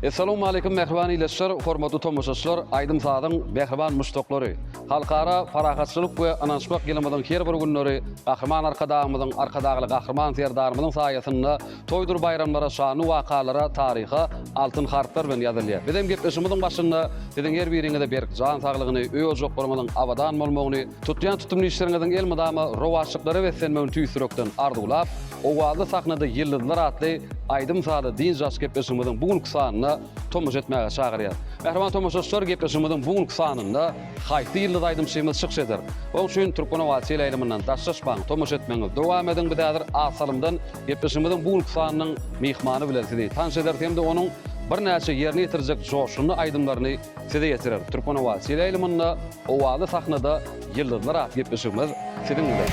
Essalawmaleýkim mähriban ildeşler, hormatly tomaşaçylar, aýdym-sazyň mähriban muşdaklary! Halkara parahatçylyk we ynanyşmak ýylymyzyň her bir günleri Gahryman Arkadagymyzyň, Arkadagly Gahryman Serdarymyzyň saýasynda toýdur baýramlara, şanly wakalara taryha altyn harplar bilen ýazylýar. Bizem gepleşigimiziň başynda siziň her biriňize berk jan saglygyny, öý-ojaklaryňyzyň abadan bolmagyny, tutýan tutumly işleriňiziň elmydama rowaçlyklara beslenmegini tüýs ýürekden arzuwlap, Owazly sahnada ýyldyzlar atly aýdym-sazly dynç alyş gepleşigimiziň bu günki sanyna tomaşa etmäge çagyrýar. Mähriban tomaşaçylar, gepleşigimiziň bu günki sanynda haýsy ýyldyz aýdymçymyz çykyş eder? Oň üçin Türkmen owazy teleýaýlymyndan daşlaşmaň, tomaşa etmegiňizi dowam ediň. Biz häzir az salymdan gepleşigimiziň bu günki sanynyň myhmany bilen sizi tanyş ederis hem-de onuň birnäçe ýerine ýetirjek joşgunly aýdymlaryny size ýetirer. Türkmen owazy teleýaýlymynda Owazly sahnada ýyldyzlar atly gepleşigimiz siziň bilen.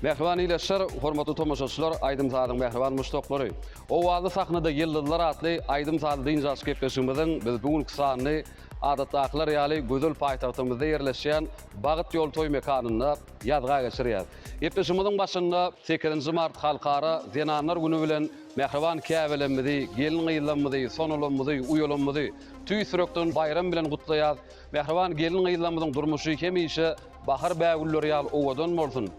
Mähriban ildeşler, hormatly tomaşaçylar, aýdym-sazyň mähriban muşdaklary! Owazly sahnada ýyldyzlar atly aýdym-sazly dynç alyş gepleşigimiziň biz bu günki sanyny adatdakylar ýaly gözel paýtagtymyzda ýerleşýän Bagt ýol toý mekanynda ýazga geçirýäris. Gepleşigimiziň başynda sekizinji mart Halkara zenanlar güni bilen mähriban käbelerimizi, gelin-gyzlarymyzy, sonalarymyzy, uýalarymyzy tüýs ýürekden baýram bilen gutlaýarys. Mähriban gelin-gyzlarymyzyň durmuşy hemişe bahar bägülleri ýaly owadan bolsun!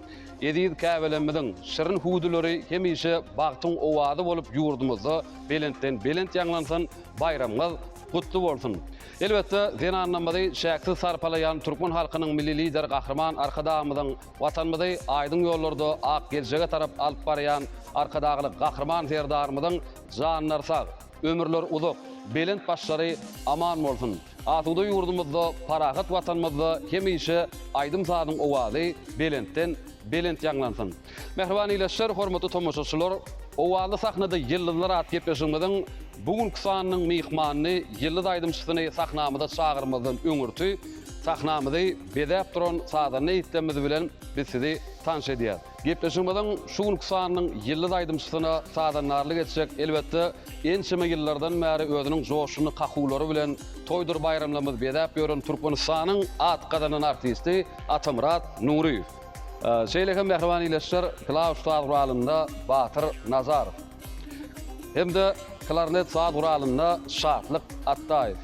Eziz käbelerimiziň şirin hüwdüleri hemişe bagtyň owazy bolup ýurdumyzda belentden belent ýaňlansyn! Baýramyňyz gutly bolsun! Elbetde, zenanlarymyzy çäksiz sarpalaýan türkmen halkynyň Milli Lideri Gahryman Arkadagymyzyň Watanymyzy aýdyň ýollarda ak geljege tarap alyp barýan Arkadagly Gahryman Serdarymyzyň janlary sag, ömürleri uzak, belent başlary aman bolsun! Asuda ýurdumyzda, parahat Watanymyzda hemişe aýdym-sazyň owazy belentden belent ýaňlansyn! Mähriban ildeşler, hormatly tomaşaçylar, Owazly sahnada ýyldyzlar atly gepleşigimiziň bu günki sanynyň myhmanyny, ýyldyz aýdymçysyny sahnamyza çagyrmazdan öňürti, sahnamyzy bezäp duran sazanda ýigitlerimiz bilen biz sizi tanyş edýäris. Gepleşigimiziň şu günki sanynyň ýyldyz aýdymçysyna sazandarlyk etjek, elbetde, ençeme ýyllardan bäri özüniň joşgunly kakuwlary bilen toýdur baýramlarymyzy bezäp ýören Türkmenistanyň at gazanan artisti Atamyrat Nuryýew. Şeýle hem mähriban ildeşler, klawiş saz guralynda Batyr Nazarow hem-de klarnet saz guralynda Şatlyk Atdaýew,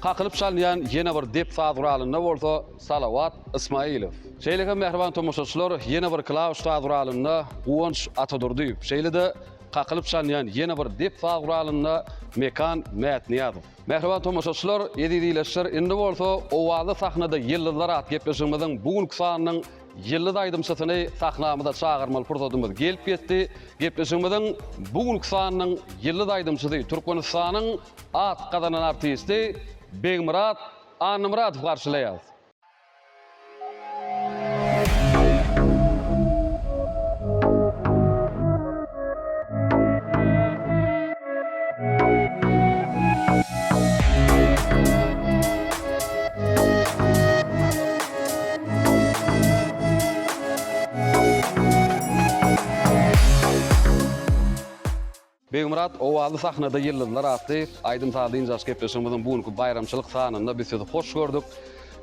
kakylyp çalynýan ýene bir dep saz guralynda bolsa Salawat Ysmaýylow. Şeýle hem mähriban tomaşaçylar, ýene bir klawiş saz guralynda Guwanç Atadurdyýew, şeýle-de kakylyp çalynýan ýene bir dep saz guralynda Mekan Mätnyýazow. Mähriban tomaşaçylar, eziz ildeşler, indi bolsa Owazly sahnada ýyldyzlar atly gepleşigimiziň bu günki sanynyň ýyldyz aýdymçysyny sahnamyza çagyrmaly pursadymyz gelip ýetdi. Gepleşigimiziň bu günki sanynyň ýyldyz aýdymçysy Türkmenistanyň at gazanan artisti Begmyrat Annamyradowy garşylaýarys. Begmyrat Owazly sahnada ýyldyzlar atly aýdym-saz dynç alyş gepleşigimiziň bu günki baýramçylyk sanynda biz sizi hoş gördük.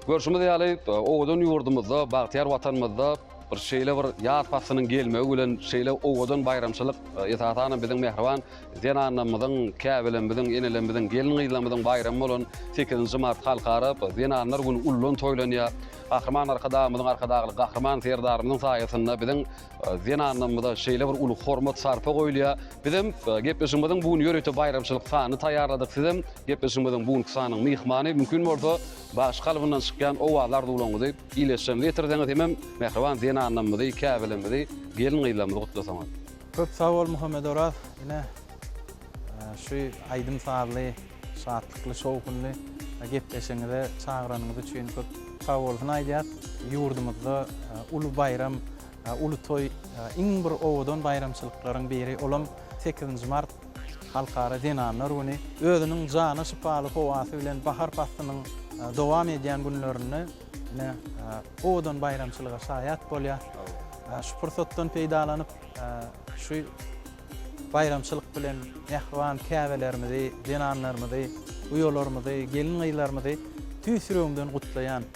Görşümiz ýaly, owadan ýurdumyzda, bagtyýar Watanymyzda bir şeýle bir ýaz paslynyň gelmegi bilen şeýle owadan baýramçylyk, esasanam biziň mähriban zenanlarymyzyň, käbelerimiziň, enelerimiziň, gelin-gyzlarymyzyň baýramy bolan sekizinji mart Halkara zenanlar güni ullan toýlanýar. Gahryman Arkadagymyzyň, Arkadagly Gahryman Serdarymyzyň saýasynda biziň Zenanlarymyza şeýle bir uly hormat, sarpa goýulýar. Bizem gepleşigimiziň bu gün ýörite baýramçylyk sanyny taýýarladyk. Sizem gepleşigimiziň bu günki sanynyň myhmany. Mümkin bolsa, bagşy kalbyndan çykýan owazly arzuwlaryňyzy ildeşlerimize ýetirseňiz hemem mähriban zenanlarymyzy, käbelerimizi, gelin-gyzlarymyzy gutlasaňyz. Köp sag bol Muhammedoraz. Ine, şu aýdym-sazly, şatlykly, şowhunly gepleşigiňize çagyranyňyz üçin köp sag bolsun aýdýas. Ýurdumyzda uly baýram. uly toý, iň bir owadan baýramçylyklaryň biri, olam sekizinji mart Halkara zenanlar güni. Özüniň jana şypaly howasy bilen bahar paslynyň dowam edýän günlerinde ine owadan baýramçylyga şaýat bolýar. Şu pursatdan peýdalanyp, şu baýramçylyk bilen mähriban käbelerimizi, zenanlarymyzy, uýalarymyzy, gelin-gyzlarymyzy tüýs ýüregimden gutlaýan.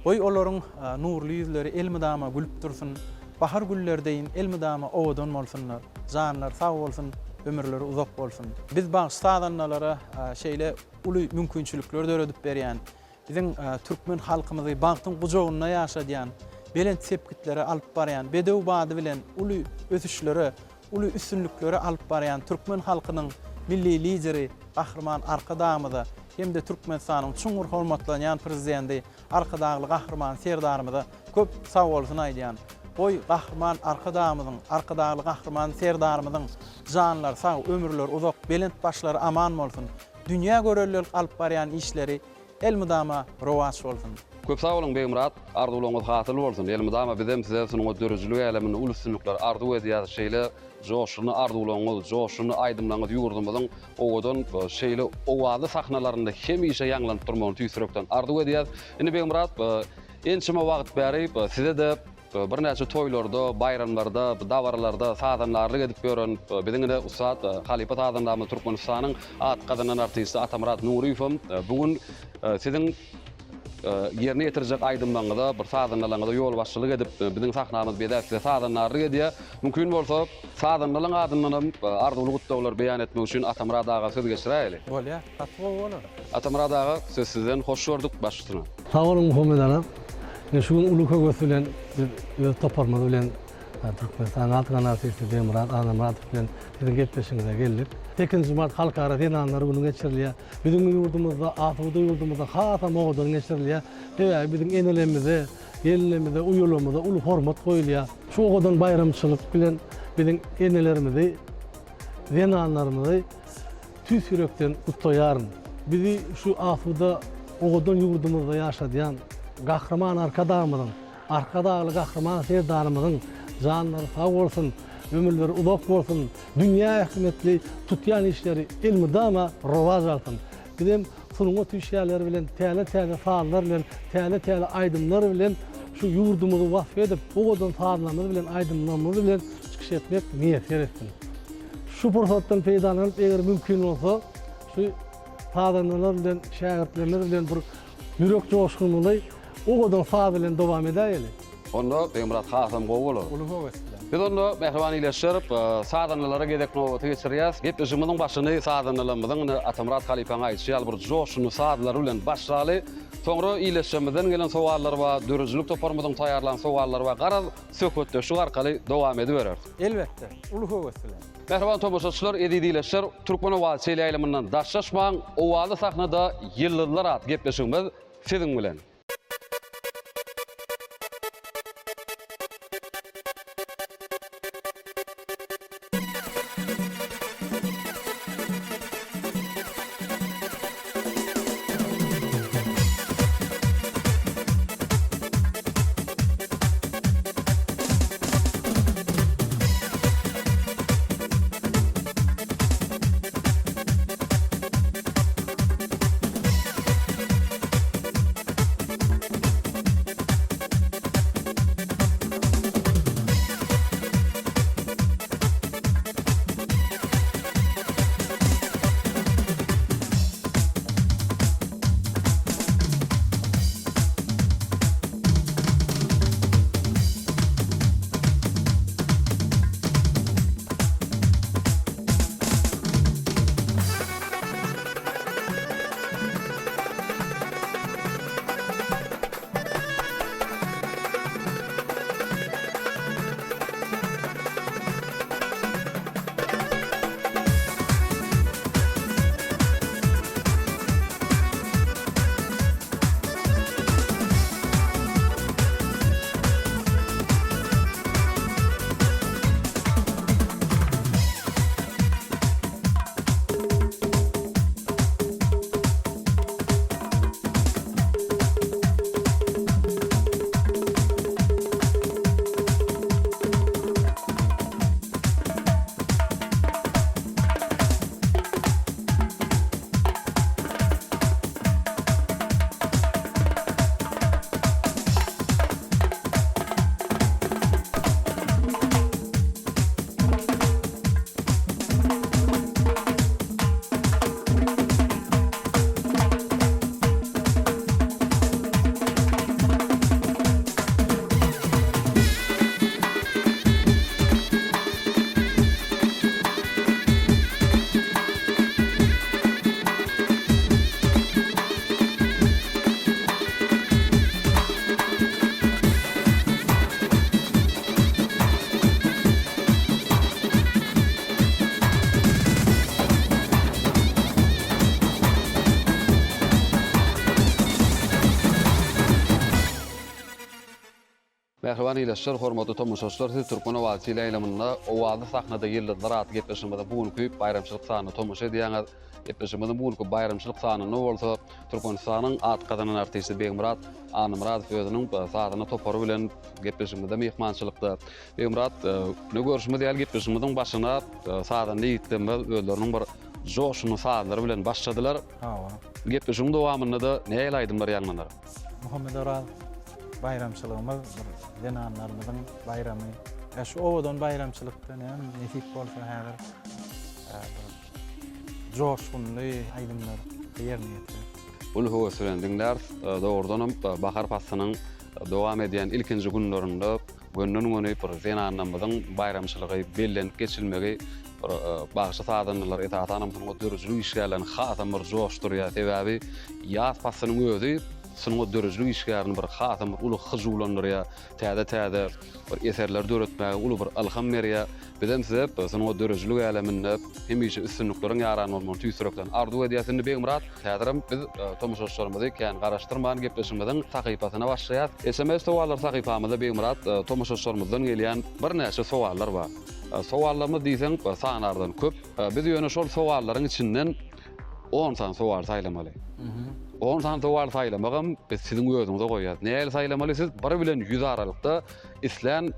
Goý, olaryň nurly ýüzleri elmydama gülüp dursun, bahar gülleri deýin elmydama owadan bolsunlar. Janlary sag bolsun, ömürleri uzak bolsun. Biz bagşy-sazandalara şeýle uly mümkinçilikleri döredip berýän, biziň türkmen halkymyzy bagtyň gujagynda ýaşadýan, belent sepgitlere alyp barýan, bedew bady bilen uly ösüşlere, uly üstünliklere alyp barýan türkmen halkynyň Milli Lideri Gahryman Arkadagymyza hem-de Türkmenistanyň çuňňur hormatlanýan Prezidenti Arkadagly Gahryman Serdarymyza köp sagbolsun aýdýan. Goý, Gahryman Arkadagymyzyň, Arkadagly Gahryman Serdarymyzyň janlary sag, ömürleri uzak, belent başlary aman bolsun! Dünýä görelilik alyp barýan işleri elmydama rowaç bolsun! Köp sag boluň Begmyrat, arzuwlaryňyz hasyl bolsun. Elmydama bizem size sungat döredijilik äleminde uly üstünlikler arzuw edýäris. Şeýle joşgunly arzuwlaryňyz, joşgunly aýdymlaryňyz ýurdumyzyň owadan şeýle owazly sahnalarynda hemişe ýaňlanyp durmagyny tüýs ýürekden arzuw edýäris. Indi Begmyrat, ençeme wagt bäri size-de Birnäçe toýlarda, baýramlarda, dabaralarda sazandarlyk edip ýören biziň ine ussat halypa sazandamyz Türkmenistanyň at gazanan artisti Atamyrat Nuryýewem bu gün siziň ýerine ýetirjek aýdymlaryňyza, bir sazandalaryňyza ýolbaşçylyk edip, biziň sahnamyzy bezäp size sazandarlyk edýär. Mümkin bolsa, sazandalaryň adyndanam arzuwly gutlaglary beýan etmek üçin Atamyrat aga söz geçiräýeli. Bolýar, gaty gowy bolar. Atamyrat aga, söz sizden, hoş gördük, baş üstüne. Sag boluň Muhammet aga. Ine şu gün uly höwes bilen biz öz toparymyz bilen Türkmenistanyň Altyn artisti Begmyrat Annamyradow bilen siziň gepleşigiňize geldik. Sekizinji mart Halkara zenanlar güni geçirilýär. Biziň ýurdumyzda, asuda ýurdumyzda hasam owadan geçirilýär. Sebäbi biziň enelerimize, gelinlerimize, uýalarymyza uly hormat goýulýar. Şu owadan baýramçylyk bilen biziň enelerimizi, zenanlarymyzy Tüýs ýürekden gutlaýaryn. Bizi şu asuda, owadan ýurdumyzda ýaşadýan Gahryman Arkadagymyzyň, Arkadagly Gahryman Serdarymyzyň janlary sag bolsun, ömürleri uzak bolsun, dünýä ähmiýetli tutýan işleri elmydama rowaç alsyn. Bizem sungat işgärleri bilen täze-täze sazlar bilen, täze-täze aýdymlar bilen şu ýurdumyzy wasp edip, owadan sazlarymyz bilen, aýdymlarymyz bilen çykyş etmek miýesser etsin. Şu pursatdan peýdalanyp, eger mümkin bolsa, şu sazandalar bilen, şägirtlerimiz bilen bir ýürek joşgunlyly owadan saz bilen dowam edäýeli. Onda Begmyrat hasam gowy bolar. Uly höwes bilen. Biz onda, mähriban ildeşler, sazandalara gezek nobaty geçirýäs. Gepleşigimiziň başyny sazandalarymyzyň ine Atamyrat halypaň aýdyşy ýaly bir joşgunly sazlary bilen başlaly. Soňra ildeşlerimizden gelen sowallar bar, döredijilik toparymyzyň taýýarlan sowallary bar. Garaz, söhbetdeşlik arkaly dowam edibereris. Elbetde, uly höwes bilen. Mähriban tomaşaçylar, eziz ildeşler, Türkmen owazy teleýaýlymyndan daşlaşmaň, Owazly sahnada ýyldyzlar atly gepleşigimiz siziň bilen. Mähriban ildeşler, hormatly tomaşaçylar, siz Türkmen owazy teleýaýlymynda Owazly sahnada ýyldyzlar atly gepleşigimiziň bu günki baýramçylyk sanyna tomaşa edýäňiz. Gepleşigimiziň bu günki baýramçylyk sanynda bolsa Türkmenistanyň at gazanan artisti Begmyrat Annamyradow özüniň sazanda topary bilen gepleşigimizde myhmançylykda. Begmyrat, ine görşümiz ýaly gepleşigimiziň başyna sazanda ýigitlerimiz özleriniň bir joşgunly sazlary bilen başladylar. Hawa. Gepleşigiň dowamynda-da nähili aýdymlar ýaňlanar? Muhammet Oraz, baýramçylygymyz bir zenanlarymyzyň baýramy. Ä şu owadan baýramçylykda näme nesip bolsa häzir bir joşgunly aýdymlar ýerine ýetireris. Uly höwes bilen diňläris. Dogrudanam bahar paslynyň dowam edýän ilkinji günlerinde gönden-göni bir zenanlarymyzyň baýramçylygy bellenip geçilmegi bir bagşy-sazandalar, esasanam sungat döredijilik işgärlerini hasam bir joşdurýar. Sebäbi ýaz paslynyň özi sungat döredijilik işgärini bir hasam bir uly hyjuwlandyrýar, täze-täze bir eserleri döretmäge uly bir ylham berýär. Bizem size sungat döredijilik äleminde hemişe üstünlikleriň ýaran bolmagyny tüýs ýürekden arzuw edýäs. Indi Begmyrat, häzirem biz tomaşaçylarymyzy kän garaşdyrman gepleşigimiziň sahypasyna başlaýas. Sms sowallar sahypamyzda Begmyrat tomaşaçylarymyzdan gelýän birnäçe sowallar bar. Sowallarymyz diýseň sanardan köp. Biz ýöne şol sowallaryň içinden on sany sowaly saýlamaly. On sany sowaly saýlamagam biz siziň özüňize goýýas. Nähili saýlamaly? Siz bir bilen ýüz aralykda islän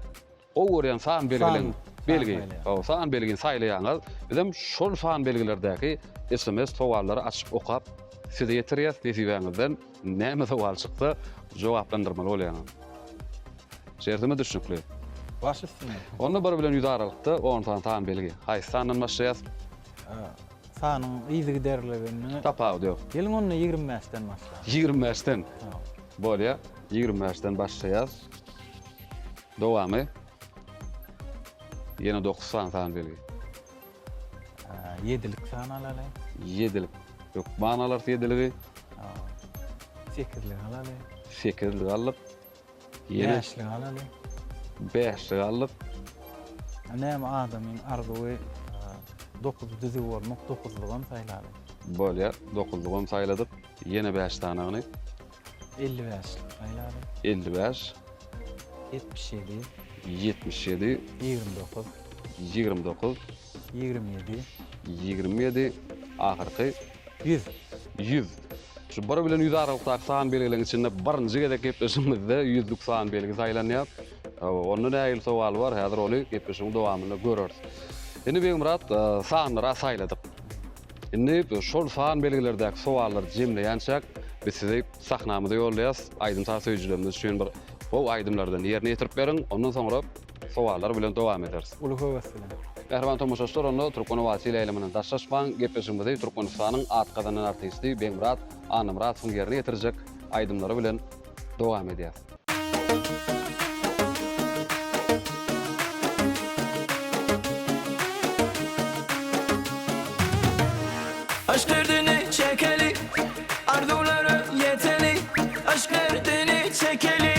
Gowy görýän san belgileň belgi. Hawa, san belgini saýlaýaňyz. Bizem şol san belgilerdäki sms sowallary açyp okap size ýetirýäs. Nesibäňizden näme sowal çyksa jogaplandyrmaly bolýaňyz. Şertimiz düşnükli. Baş üstüne. Onda bir bilen ýüz aralykda on sany san belgi. Haýsy sandan başlaýas? Sanyň yzygiderligini. Tapawudy ýok. Geliň onda 25-den başlaýas. 25-den. Bolýa. 25-den başlaýas. Dowamy. Ýene 9 sany san belgi. Ýedilik san alaly. Ýedilik. Hökman alarys ýediligi. Sekizlik alaly. Sekizlik aldyk. Ýene Bäşlik alaly. Bäşlik aldyk. Näme adamyň arzuwy dokuz düzüw bolmak, dokuzlygam saýlaly. Bolýar, dokuzlygam saýladyk. Ýene bäş sanagyny. 55-lik saýlaly. 55. 77. 77. 29. 29. 27. 27. Ahyrky. 100. 100. Şu bir bilen 100 aralykdaky san belgileriň içinde birinji gezek gepleşigimizde ýüzlük san belgi saýlanýar. Onda nähili sowal bar, häzir ony gepleşigiň dowamynda göreris. Indi Begmyrat, sanlary saýladyk. Indi şol san belgilerdäki sowallary jemleýänçäk, biz sizi sahnamyza ýollaýas. Aýdym-saz söýüjilerimiz üçin bir gowy aýdymlardan ýerine ýetirip beriň. Ondan soňra sowallar bilen dowam ederis. Uly höwes bilen. Mähriban tomaşaçylar, onda Türkmen owazy teleýaýlymyndan daşlaşmaň. Gepleşigimizi Türkmenistanyň at gazanan artisti Begmyrat Annamyradowyň ýerine ýetirjek aýdymlary bilen dowam edýäs. Aşk derdini çekeli, arzuwlara ýeteli Aşk derdini çekeli,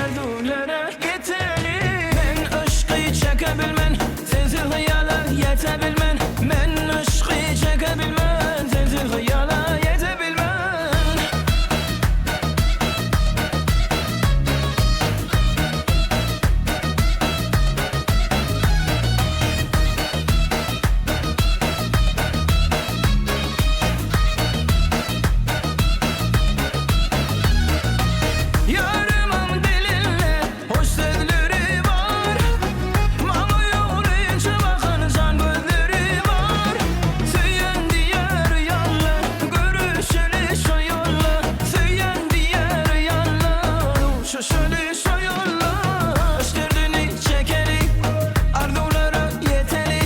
arzuwlara ýeteli Men yşky çeke bilmen, sensiz hyýala ýete bilmen Men yşky çeke bilmen, sensiz hyýala ýete bilmen. Ýarymyň dilinde hoş sözleri bar Maňa ýolunça bakan jan gözleri bar Söýen diýer ýaly Görüşeli şo ýolla Söýen diýer ýaly Duşuşaly şo ýolla Aşk derdini çekeli Arzuwlara ýeteli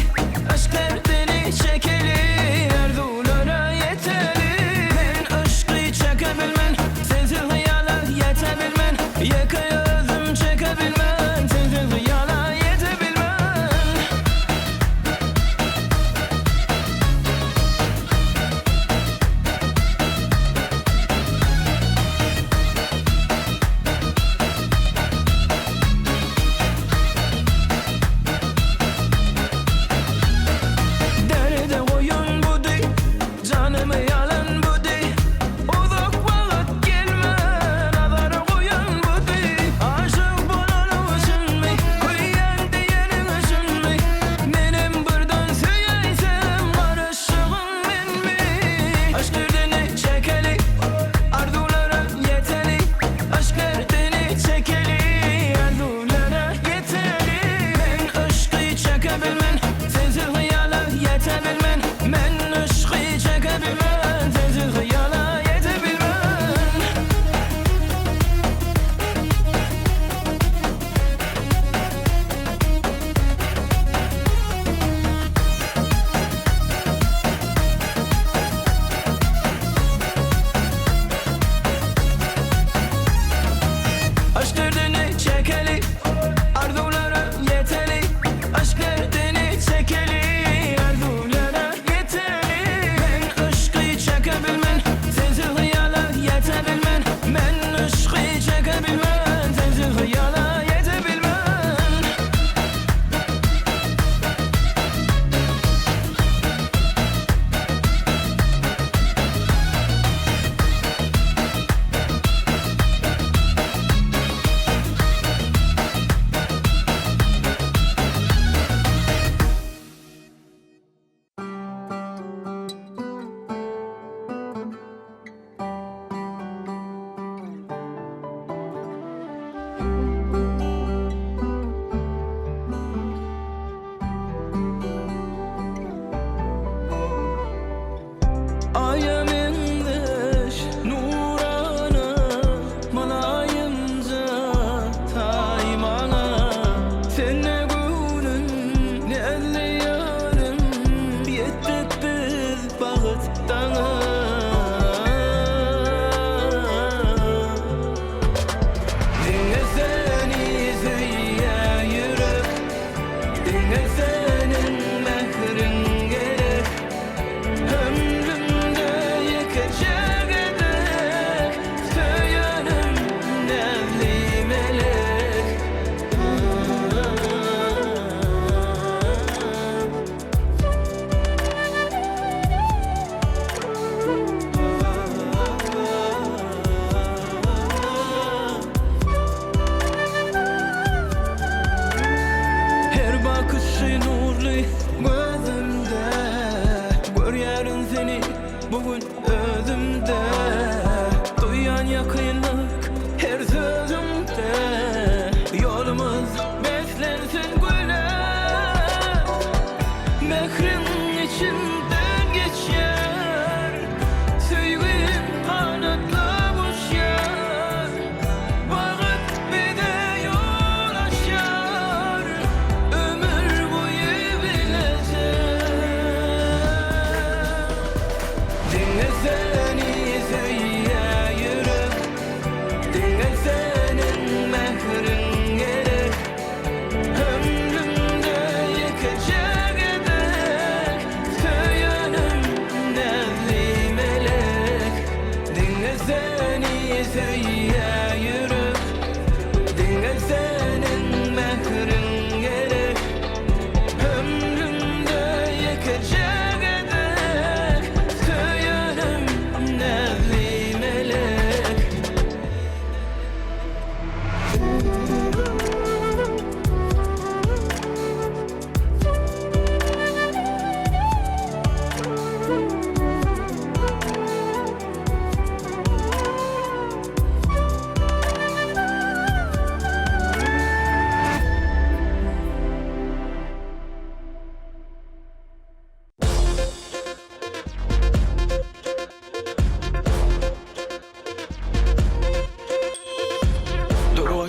Aşk derdini çekeli Arzuwlara ýeteli Men yşky çeke bilmen Sensiz hyýala ýete bilmen Ýeke özüm çeke bilmen Sensiz hyýala ýete bilmen. Derde goýan budy, janymy alan budy, Uzak wagt gelme, nazara goýan budy, Aşyk bolanyň.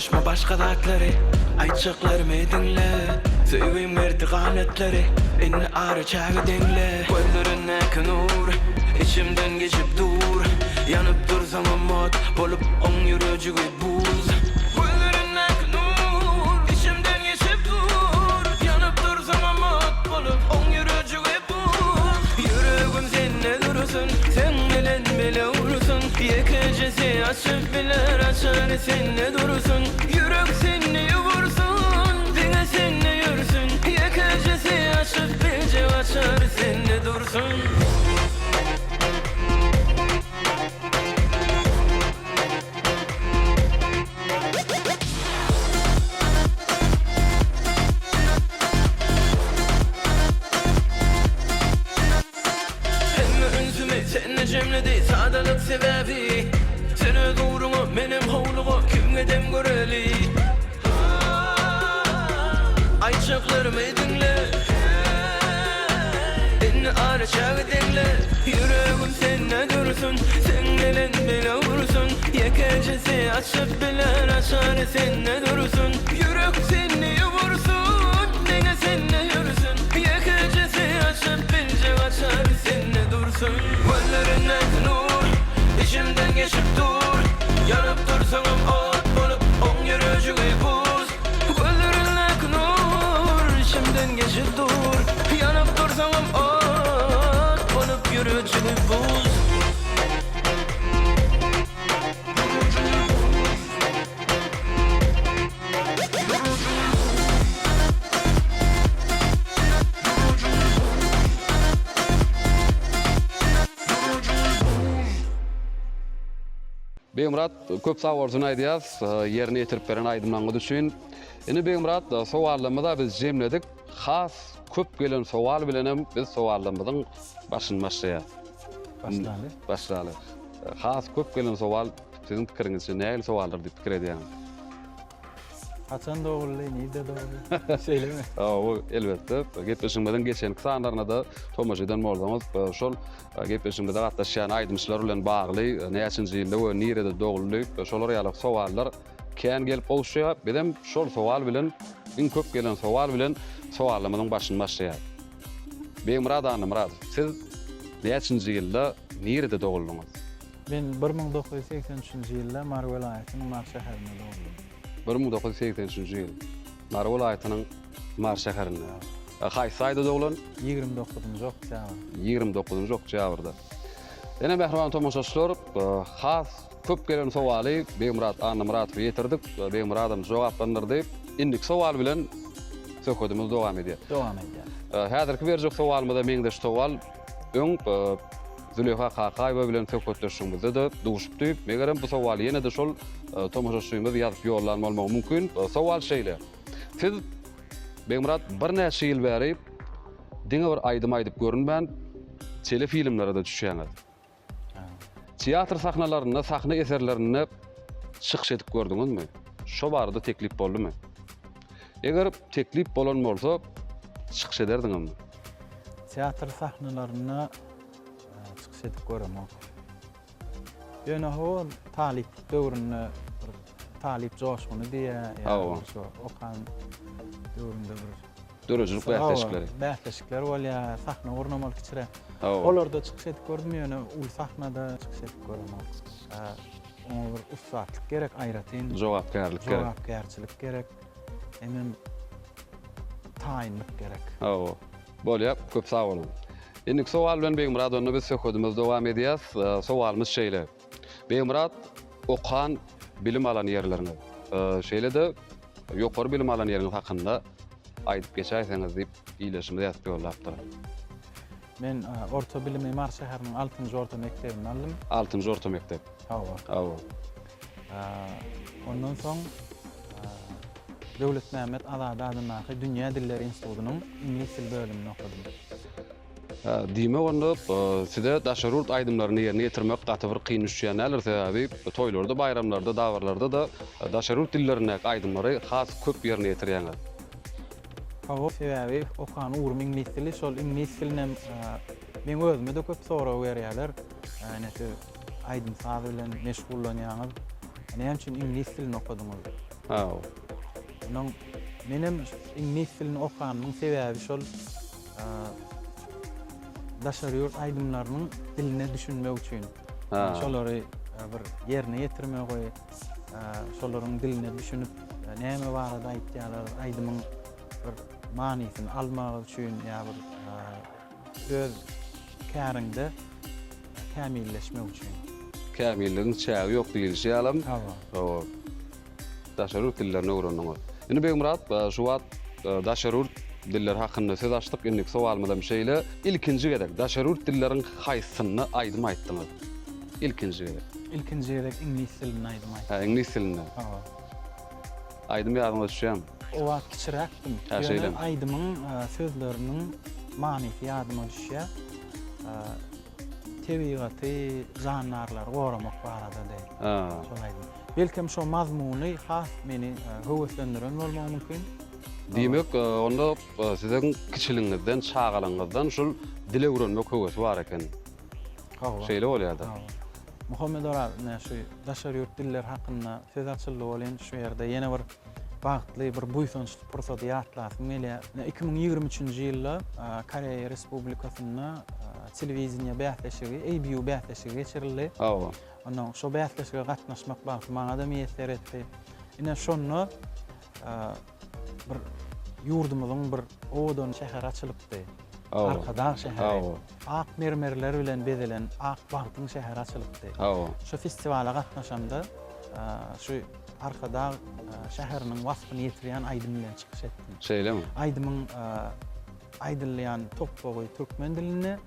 Goşma başga zatlary Aýtjaklarymy diňle Söýgim berdi ganatlary Indi ara çägi deňle Gözlerindäki nur Içimden geçip dur Ýanyp dursaňam ot Bolup oň ýürejigi buz Gözlerindäki nur Içimden geçip dur Ýanyp dursaňam ot Bolup oň ýürejigi buz Ýüregim sende dursun Seň bilen bile ursun Ýekejesi açyp biler açary sende dursun Ýürek sende ýugursun Diňe sende ýörsün Ýekejesi açyp biljek açary sende dursun. Hemme ünsümi sende jemledi sadalyk sebäbi Sen öz ugruňa menem howluga kim gedem göreli Aýtjaklarymy diňle Indi ara çägi deňle Ýüregim sende dursun Seň bilen bile ursun Ýekejesi açyp biler açary sende dursun Ýürek sende ýugursun Diňe sende ýörsün Ýekejesi açyp biljek açary sende dursun Gözlerindäki nur Içimden geçip dur Ýanyp dursaňam ot bolup Oň ýürejigi buz Gözlerindäki nur Içimden geçip dur Ýanyp dursaňam ot bolup Ýürejigi buz. Begmyrat köp sag bolsun aýdýas ýerine ýetirip beren aýdymlaryňyz üçin. Indi Begmyrat sowallarymyza biz jemledik. Has köp gelen sowal bilenem biz sowallarymyzyň başyny başlaýas. Başlaly. Başlaly. Has köp gelen sowal siziň pikiriňizçe nähili sowaldyr diýip pikir edýäňiz? Haçan doguldy, nirde doguldy? Şeýlemi? Hawa, elbetde. Gepleşigimiziň geçenki sanlaryna-da tomaşa eden bolsaňyz, şol gepleşigimize gatnaşýan aýdymçylar bilen bagly näçinji ýylda we nirede doguldy, şolar ýaly sowallar kän gelip gowuşýar. Bizem şol sowal bilen, iň köp gelen sowal bilen sowallarymyzyň başyny başlaýarys. Begmyrat Annamyradow, siz näçinji ýylda nirede doguldyňyz? Men 1983-nji ýylda Mary welaýatynyň Mary şäherinde doguldym. 1983-nji ýyl, Mary welaýatynyň Mary şäherinde. Haýsy aýda doglan? 29-njy oktýabr. 29-njy oktýabrda. Ine, mähriban tomaşaçylar, has köp gelen sowaly Begmyrat Annamyradowa ýetirdik. Begmyradam jogaplandyrdy. Indiki sowal bilen söhbedimiz dowam edýär. Dowam edýär. Häzirki berjek sowalymyza meňzeş sowal öň Züleýha Kakaýewa bilen söhbetdeşligimizde-de duşupdy. Megerem, bu sowaly ýene-de şol tomaşaçymyz ýazyp ýollan bolmagy mümkin. Sowal şeýle. Siz, Begmyrat, birnäçe ýyl bäri diňe bir aýdym aýdyp görünmän, telefilmlere-de düşýäňiz. Teatr sahnalarynda, sahna eserlerinde çykyş edip gördüňizmi? Şo barada teklip boldumy? Eger teklip bolan bolsa, çykyş ederdiňizmi? Teatr sahnalarynda çykyş edip göremok. Ýöne ho talyplyk döwründe bir talyp joşguny diýýär, ýa şo okan döwründe bir Döredijilik bäsleşikleri. Bäsleşikler bolýar, sahna gurnamaly kiçiräk. Olarda çykyş edip gördüm, ýöne uly sahnada çykyş edip göremok. Oňa bir ussatlyk gerek aýratyn. Jogapkärlik gerek. Jogapkärçilik gerek. Hemem taýynlyk gerek. Hawa. Bolýar, köp sag boluň. Indiki sowal bilen Begmyrat onda biz söhbedimizi dowam edýäs. Sowalymyz şeýle. Begmyrat okan, bilim alan ýerleriňiz, şeýle-de ýokary bilim alan ýeriňiz hakynda aýdyp geçäýseňiz diýip ildeşimiz ýazyp ýollapdyr. Men orta bilimi Mary şäheriniň altynjy orta mekdebinde aldym. Altynjy orta mekdep. Hawa. Hawa. Ondan soň Döwletmämmet Azady adyndaky Dünýä dilleri institutynyň iňlis dili bölüminde okadym. Diýmek onda size daşary ýurt aýdymlaryny ýerine ýetirmek gaty bir kyn düşýän däldir, sebäbi toýlarda, baýramlarda, dabaralarda-da daşary ýurt dillerindäki aýdymlary has köp ýerine ýetirýäňiz. Hawa, sebäbi okan ugrum iňlis dili, şol iňlis dilinem meň özüme-de köp sorag berýärler. Ine siz aýdym-saz bilen meşgullanýaňyz, näme üçin iňlis dilini okadyňyz? Hawa. Onuň menem iňlis dilini okanymyň sebäbi şol daşary ýurt aýdymlarynyň diline düşünmek üçin. Şolary bir ýerine ýetirmegi, şolaryň diline düşünip, näme barada aýtýarlar, aýdymyň bir manysyny almak üçin ýa bir öz käriňde kämilleşmek üçin. Kämilligiň çägi ýok diýlişi ýalam. Hawa. Hawa. Daşary ýurt dillerini öwrendiňiz. Indi Begmyrat, şu wagt daşary ýurt dilleri hakynda söz açdyk. Indiki sowalymyzam şeýle, ilkinji gezek daşary ýurt dilleriň haýsysynda aýdym aýtdyňyz? Ilkinji gezek. Ilkinji gezek iňlis dilinde aýdym aýtdym. Hä, iňlis dilinde. Hawa. Aýdym ýadyňyza düşýärmi? O wagt kiçiräkdim. Hä, şeýlemi? Ýöne aýdymyň sözleriniň manysy ýadyma düşýär. Tebigaty, jandarlary goramak baradady. Şol aýdym. Belkem şo mazmuny has meni höweslendiren bolmagy mümkin. Diýmek, onda siziň kiçiligiňizden, çagalygyňyzdan şul dil öwrenmek höwesi bar eken. Hawa. Şeýle bolýar-da. Hawa. Muhammet Oraz, ine şu daşary ýurt dilleri hakynda söz açyldy welin, şu ýerde ýene bir bagtly, bir buýsançly pursady ýatlasym gelýär. Ine, 2023-nji ýylda Koreýa Respublikasynda telewideniýe bäsleşigi, ABU bäsleşigi geçirildi. Hawa. Ondan şo bäsleşige gatnaşmak bagty maňa-da miýesser etdi. Ine, şonda bir ýurdumyzyň bir owadan şäheri açylypdy. Arkadag şäheri. Ak mermerler bilen bezelen ak bagtyň şäheri açylypdy. Şu festiwala gatnaşamda şu Arkadag şäheriniň waspyny ýetirýän aýdym bilen çykyş etdim. Şeýlemi? Aýdymyň aýdylýan topbagy türkmen dilinde,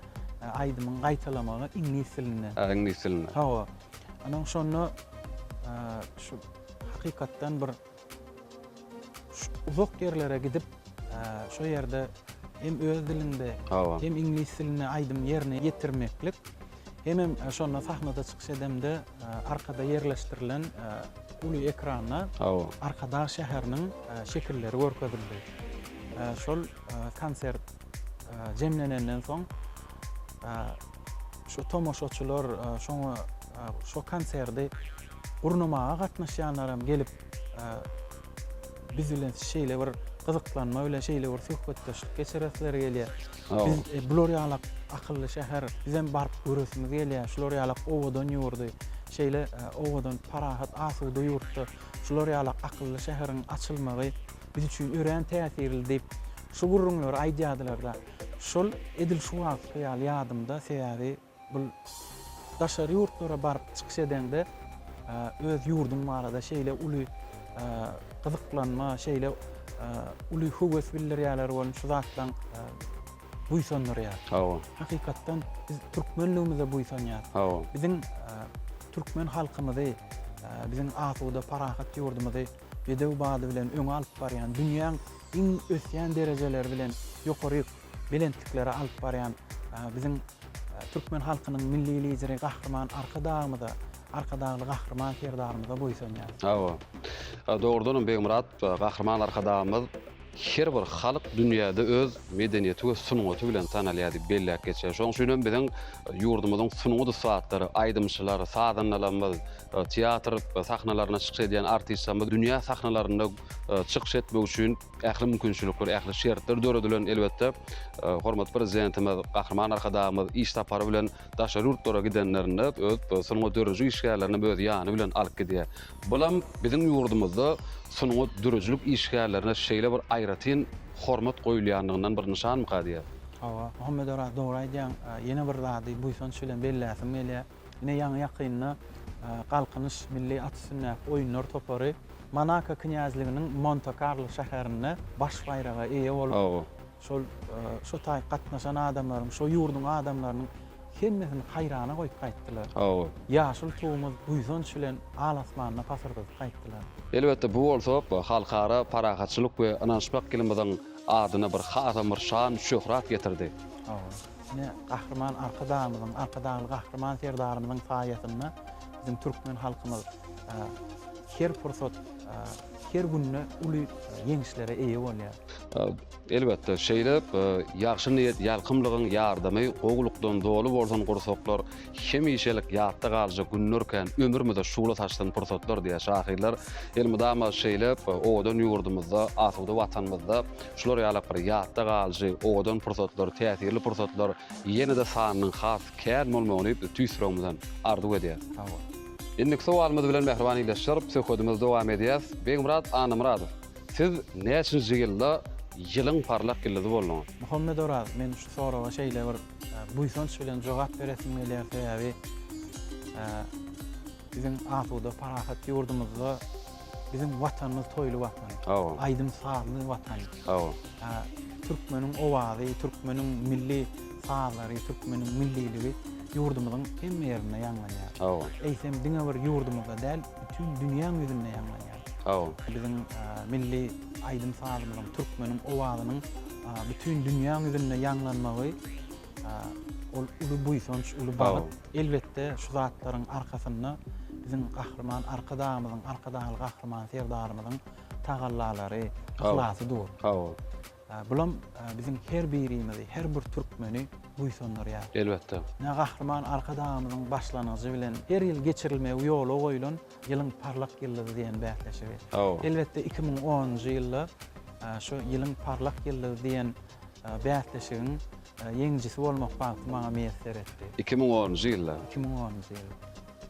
aýdymyň gaýtalamagy iňlis dilinde. Ha, iňlis dilinde. Hawa. Onuň şonda şu hakykatdan bir uzak ýerlere gidip, şo ýerde hem öz diliňde, hem iňlis dilinde aýdym ýerine ýetirmeklik, hemem şonda sahnada çykyş edemde arkada ýerleşdirilen uly ekranda Arkadag şäheriniň şekilleri görkezildi. Şol konsert jemlenenden soň şu tomaşaçylar şoňa şo konserdi gurnamaga gatnaşýanlaram gelip biz bilen şeýle bir gyzyklanma bilen şeýle bir söhbetdeşlik geçiresleri gelýär. Biz e, bular ýalak akylly şäher, bizem baryp göresimiz gelýär. Şular ýalak owadan ýurdy, şeýle e, owadan parahat, asuda ýurtda şular ýalak akylly şäheriň açylmagy biz üçin örän täsirli diýip, şu gürrüňleri aýdýardylar-da. Şol edil şu wagtky ýaly ýadymda, sebäbi Bu daşary ýurtlara baryp çykyş edeňde öz ýurduň barada şeýle uly gyzyklanma, şeýle uly höwes bildirýärler welin şu zatlaň buýsandyrýar. Hawa. Hakykatdan biz türkmenligimize buýsanýarys. Hawa. Biziň türkmen halkymyzy, biziň asuda, parahat ýurdumyzy bedew bady bilen öňe alyp barýan, dünýäň iň ösýän derejeleri bilen ýokaryk belentliklere alyp barýan biziň türkmen halkynyň Milli Lideri Gahryman Arkadagymyza, Arkadagly Gahryman Serdarymyza buýsanýarys. Hawa. Dogrudanam Begmyrat, Gahryman Arkadagymyz her bir halk dünýäde öz medeniýeti we sungaty bilen tanalýar diýip belläp geçýär. Şonuň üçin hem biziň ýurdumyzyň sungat ussatlary, aýdymçylar, sazandalarymyz, teatr sahnalarynda çykyş edýän artistlerimiz dünýä sahnalarynda çykyş etmek üçin ähli mümkinçilikler, ähli şertler döredilen. Elbetde, hormatly Prezidentimiz Gahryman Arkadagymyz iş sapary bilen daşary ýurtlara gidenlerinde öz sungat döredijilik işgärlerini öz ýany bilen alyp gidýär. Bulam biziň ýurdumyzda sungat döredijilik işgärlerine şeýle bir aýratyn hormat goýulýandygyndan bir nyşanmyka diýýär. Hawa, Muhammedoraz dogry aýdýaň. Ýene bir zady buýsanç bilen belläsim gelýär. Ine ýaňy-ýakynda Galkynyş milli at üstündäki oýunlar topary Monako knýazliginiň Monte-Karlo şäherinde baş baýraga eýe bolup, şol şo taý gatnaşan adamlaryň, şo ýurduň adamlarynyň hemmesini haýrana goýup gaýtdylar. Ýaşyl tugumyz buýsanç bilen al-asmanda pasyrdadyp gaýtdylar. Elbetde, bu bolsa Halkara parahatçylyk we ynanyşmak ýylymyzyň adyna bir hasam bir şan-şöhrat getirdi. Ine, Gahryman Arkadagymyzyň, Arkadagly Gahryman Serdarymyzyň saýasynda biziň türkmen halkymyz. her pursat, her günde uly ýeňişlere eýe bolýar. Elbetde, şeýle ýagşy niýet, ýalkymlygyň ýardamy, gowulykdan doly bolsun gursaklar, hemişelik ýatda galyjak günler kän, ömrümize şugla saçsyn pursatlar diýýär şahyrlar. Elmydama şeýle owadan ýurdumyzda, asuda Watanymyzda şular ýalak bir ýatda galyjy, owadan pursatlar, täsirli pursatlar ýene-de sanynyň has kän bolmagyny biz tüýs ýüregimizden arzuw edýäris. Sag bol. Indiki sowalymyz bilen mähriban ildeşler, söhbedimizi dowam edýäs. Begmyrat Annamyradow, siz näçinji ýylda Ýylyň parlak ýyldyzy bolduňyz? Muhammet Oraz, men şu soraga şeýle bir buýsanç bilen jogap beresim gelýär, sebäbi biziň asuda, parahat ýurdumyzda biziň Watanymyz toýly Watan, aýdym-sazly Watan. Türkmeniň owazy, türkmeniň milli sazlary, türkmeniň milliligi ýurdumyzyň hemme ýerinde ýaňlanýar. Eýsem, diňe bir ýurdumyzda däl, bütin dünýäň ýüzünde ýaňlanýar. Biziň milli aýdym-sazymyzyň, türkmeniň owazynyň bütin dünýäň ýüzünde ýaňlanmagy ol uly buýsanç, uly bagt. Elbetde, şu zatlaryň arkasynda biziň Gahryman Arkadagymyzyň, Arkadagly Gahryman Serdarymyzyň tagallalary, yhlasy dur. Bulam biziň her birimizi, her bir türkmeni buýsandyrýar. Elbetde. Ine, Gahryman Arkadagymyzyň başlangyjy bilen her ýyl geçirilmegi ýola goýlan Ýylyň parlak ýyldyzy diýen bäsleşigi. Elbetde, 2010-njy ýylda şu Ýylyň parlak ýyldyzy diýen bäsleşigiň ýeňijisi bolmak bagty maňa miýesser etdi. 2010-njy ýylda? 2010-njy ýylda.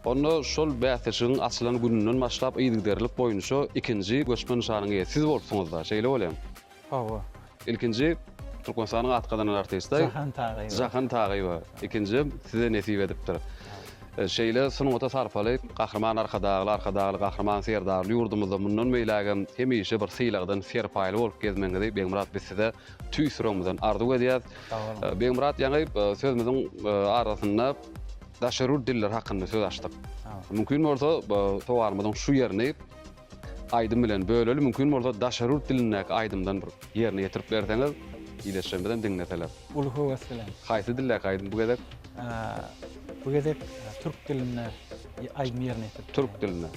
Onda şol bäsleşigiň açylan gününden başlap yzygiderlilik boýunça ikinji göçme nyşanyň eýesi siz bolupsyňyz-da, şeýle bolýamy? Hawa. Ilkinji Türkmenistanyň at gazanan artisti Jahan Tagaýewa. Jahan Tagaýewa. Ikinjim size nesip edipdir. Şeýle sungata sarpaly Gahryman Arkadagly, Arkadagly Gahryman Serdarly ýurdumyzda mundan beýlägem hemişe bir sylagdan serpaýly bolup gezmegiňizi Begmyrat biz size tüýs ýüregimizden arzuw edýäs. Sag boluň. Begmyrat ýaňy sözümiziň arasynda daşary ýurt dilleri hakynda söz açdyk. Mümkin bolsa sowalymyzyň şu ýerini aýdym bilen böleli, mümkin bolsa daşary ýurt dilindäki aýdymdan bir ýerine ýetirip berseňiz, ildeşlerimizem diňleseler. Uly höwes bilen. Haýsy dildäki aýdym bu gezek? Bu gezek türk dilinde aýdym ýerine ýetirip. Türk dilinde.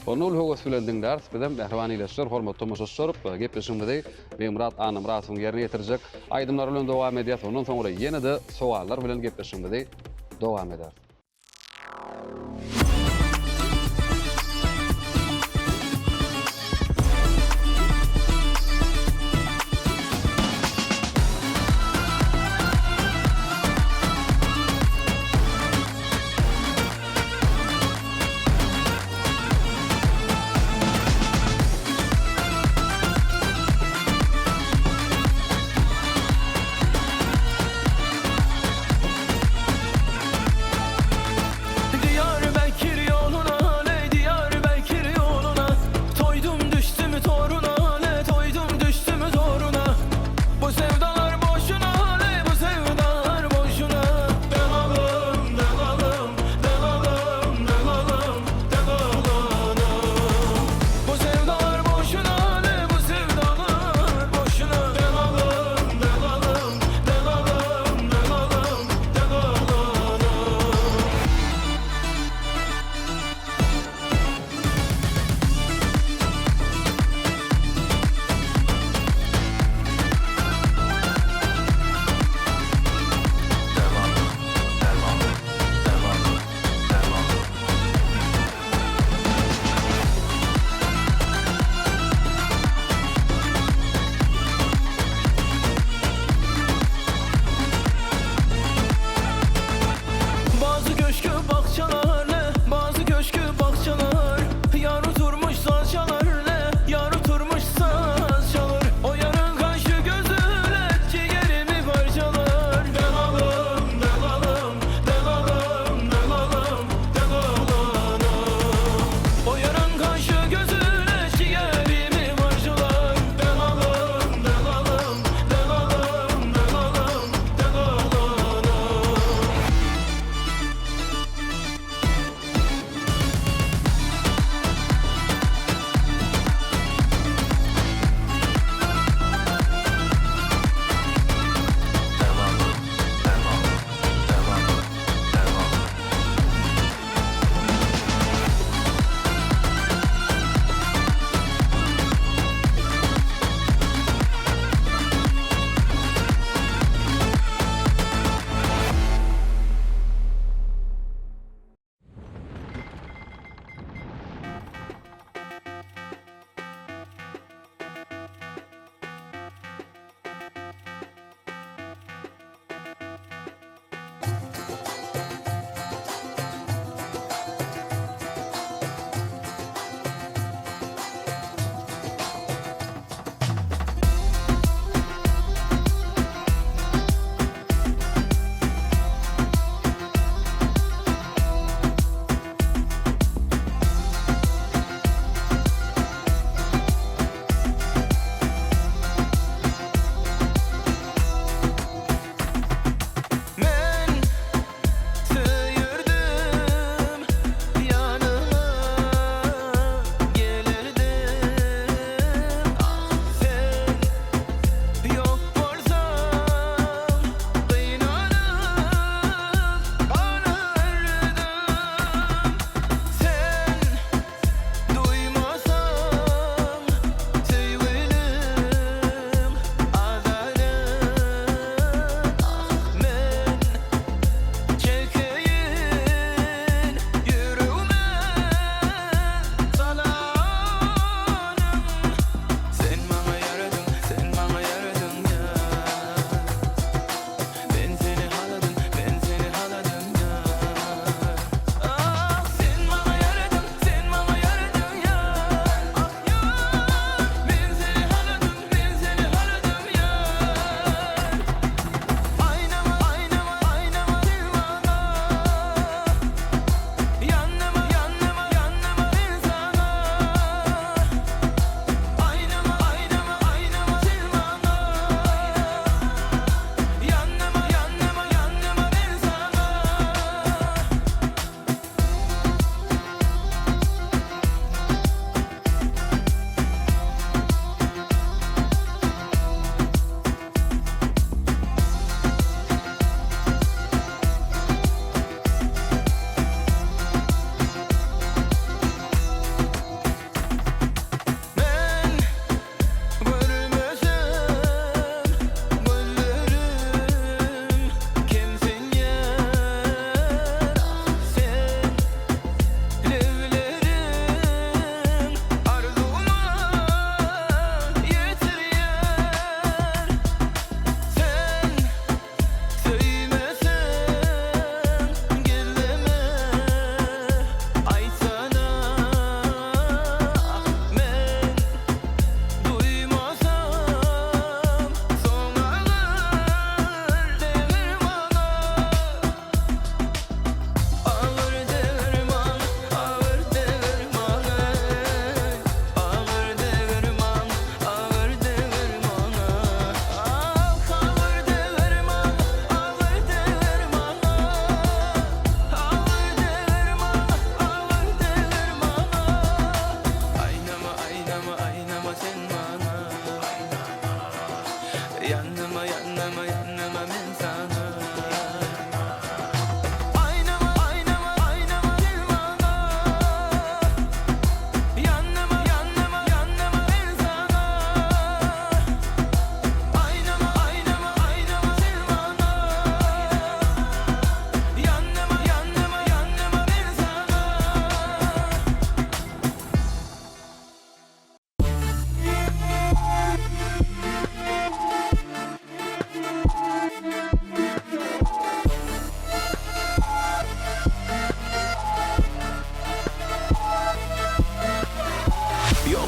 Onda uly höwes bilen diňläris. Bizem mähriban ildeşler, hormatly tomaşaçylar, gepleşigimizi Begmyrat Annamyradowyň ýerine ýetirjek aýdymlary bilen dowam edýäs. Ondan soňra ýene-de sowallar bilen gepleşigimizi dowam ederis.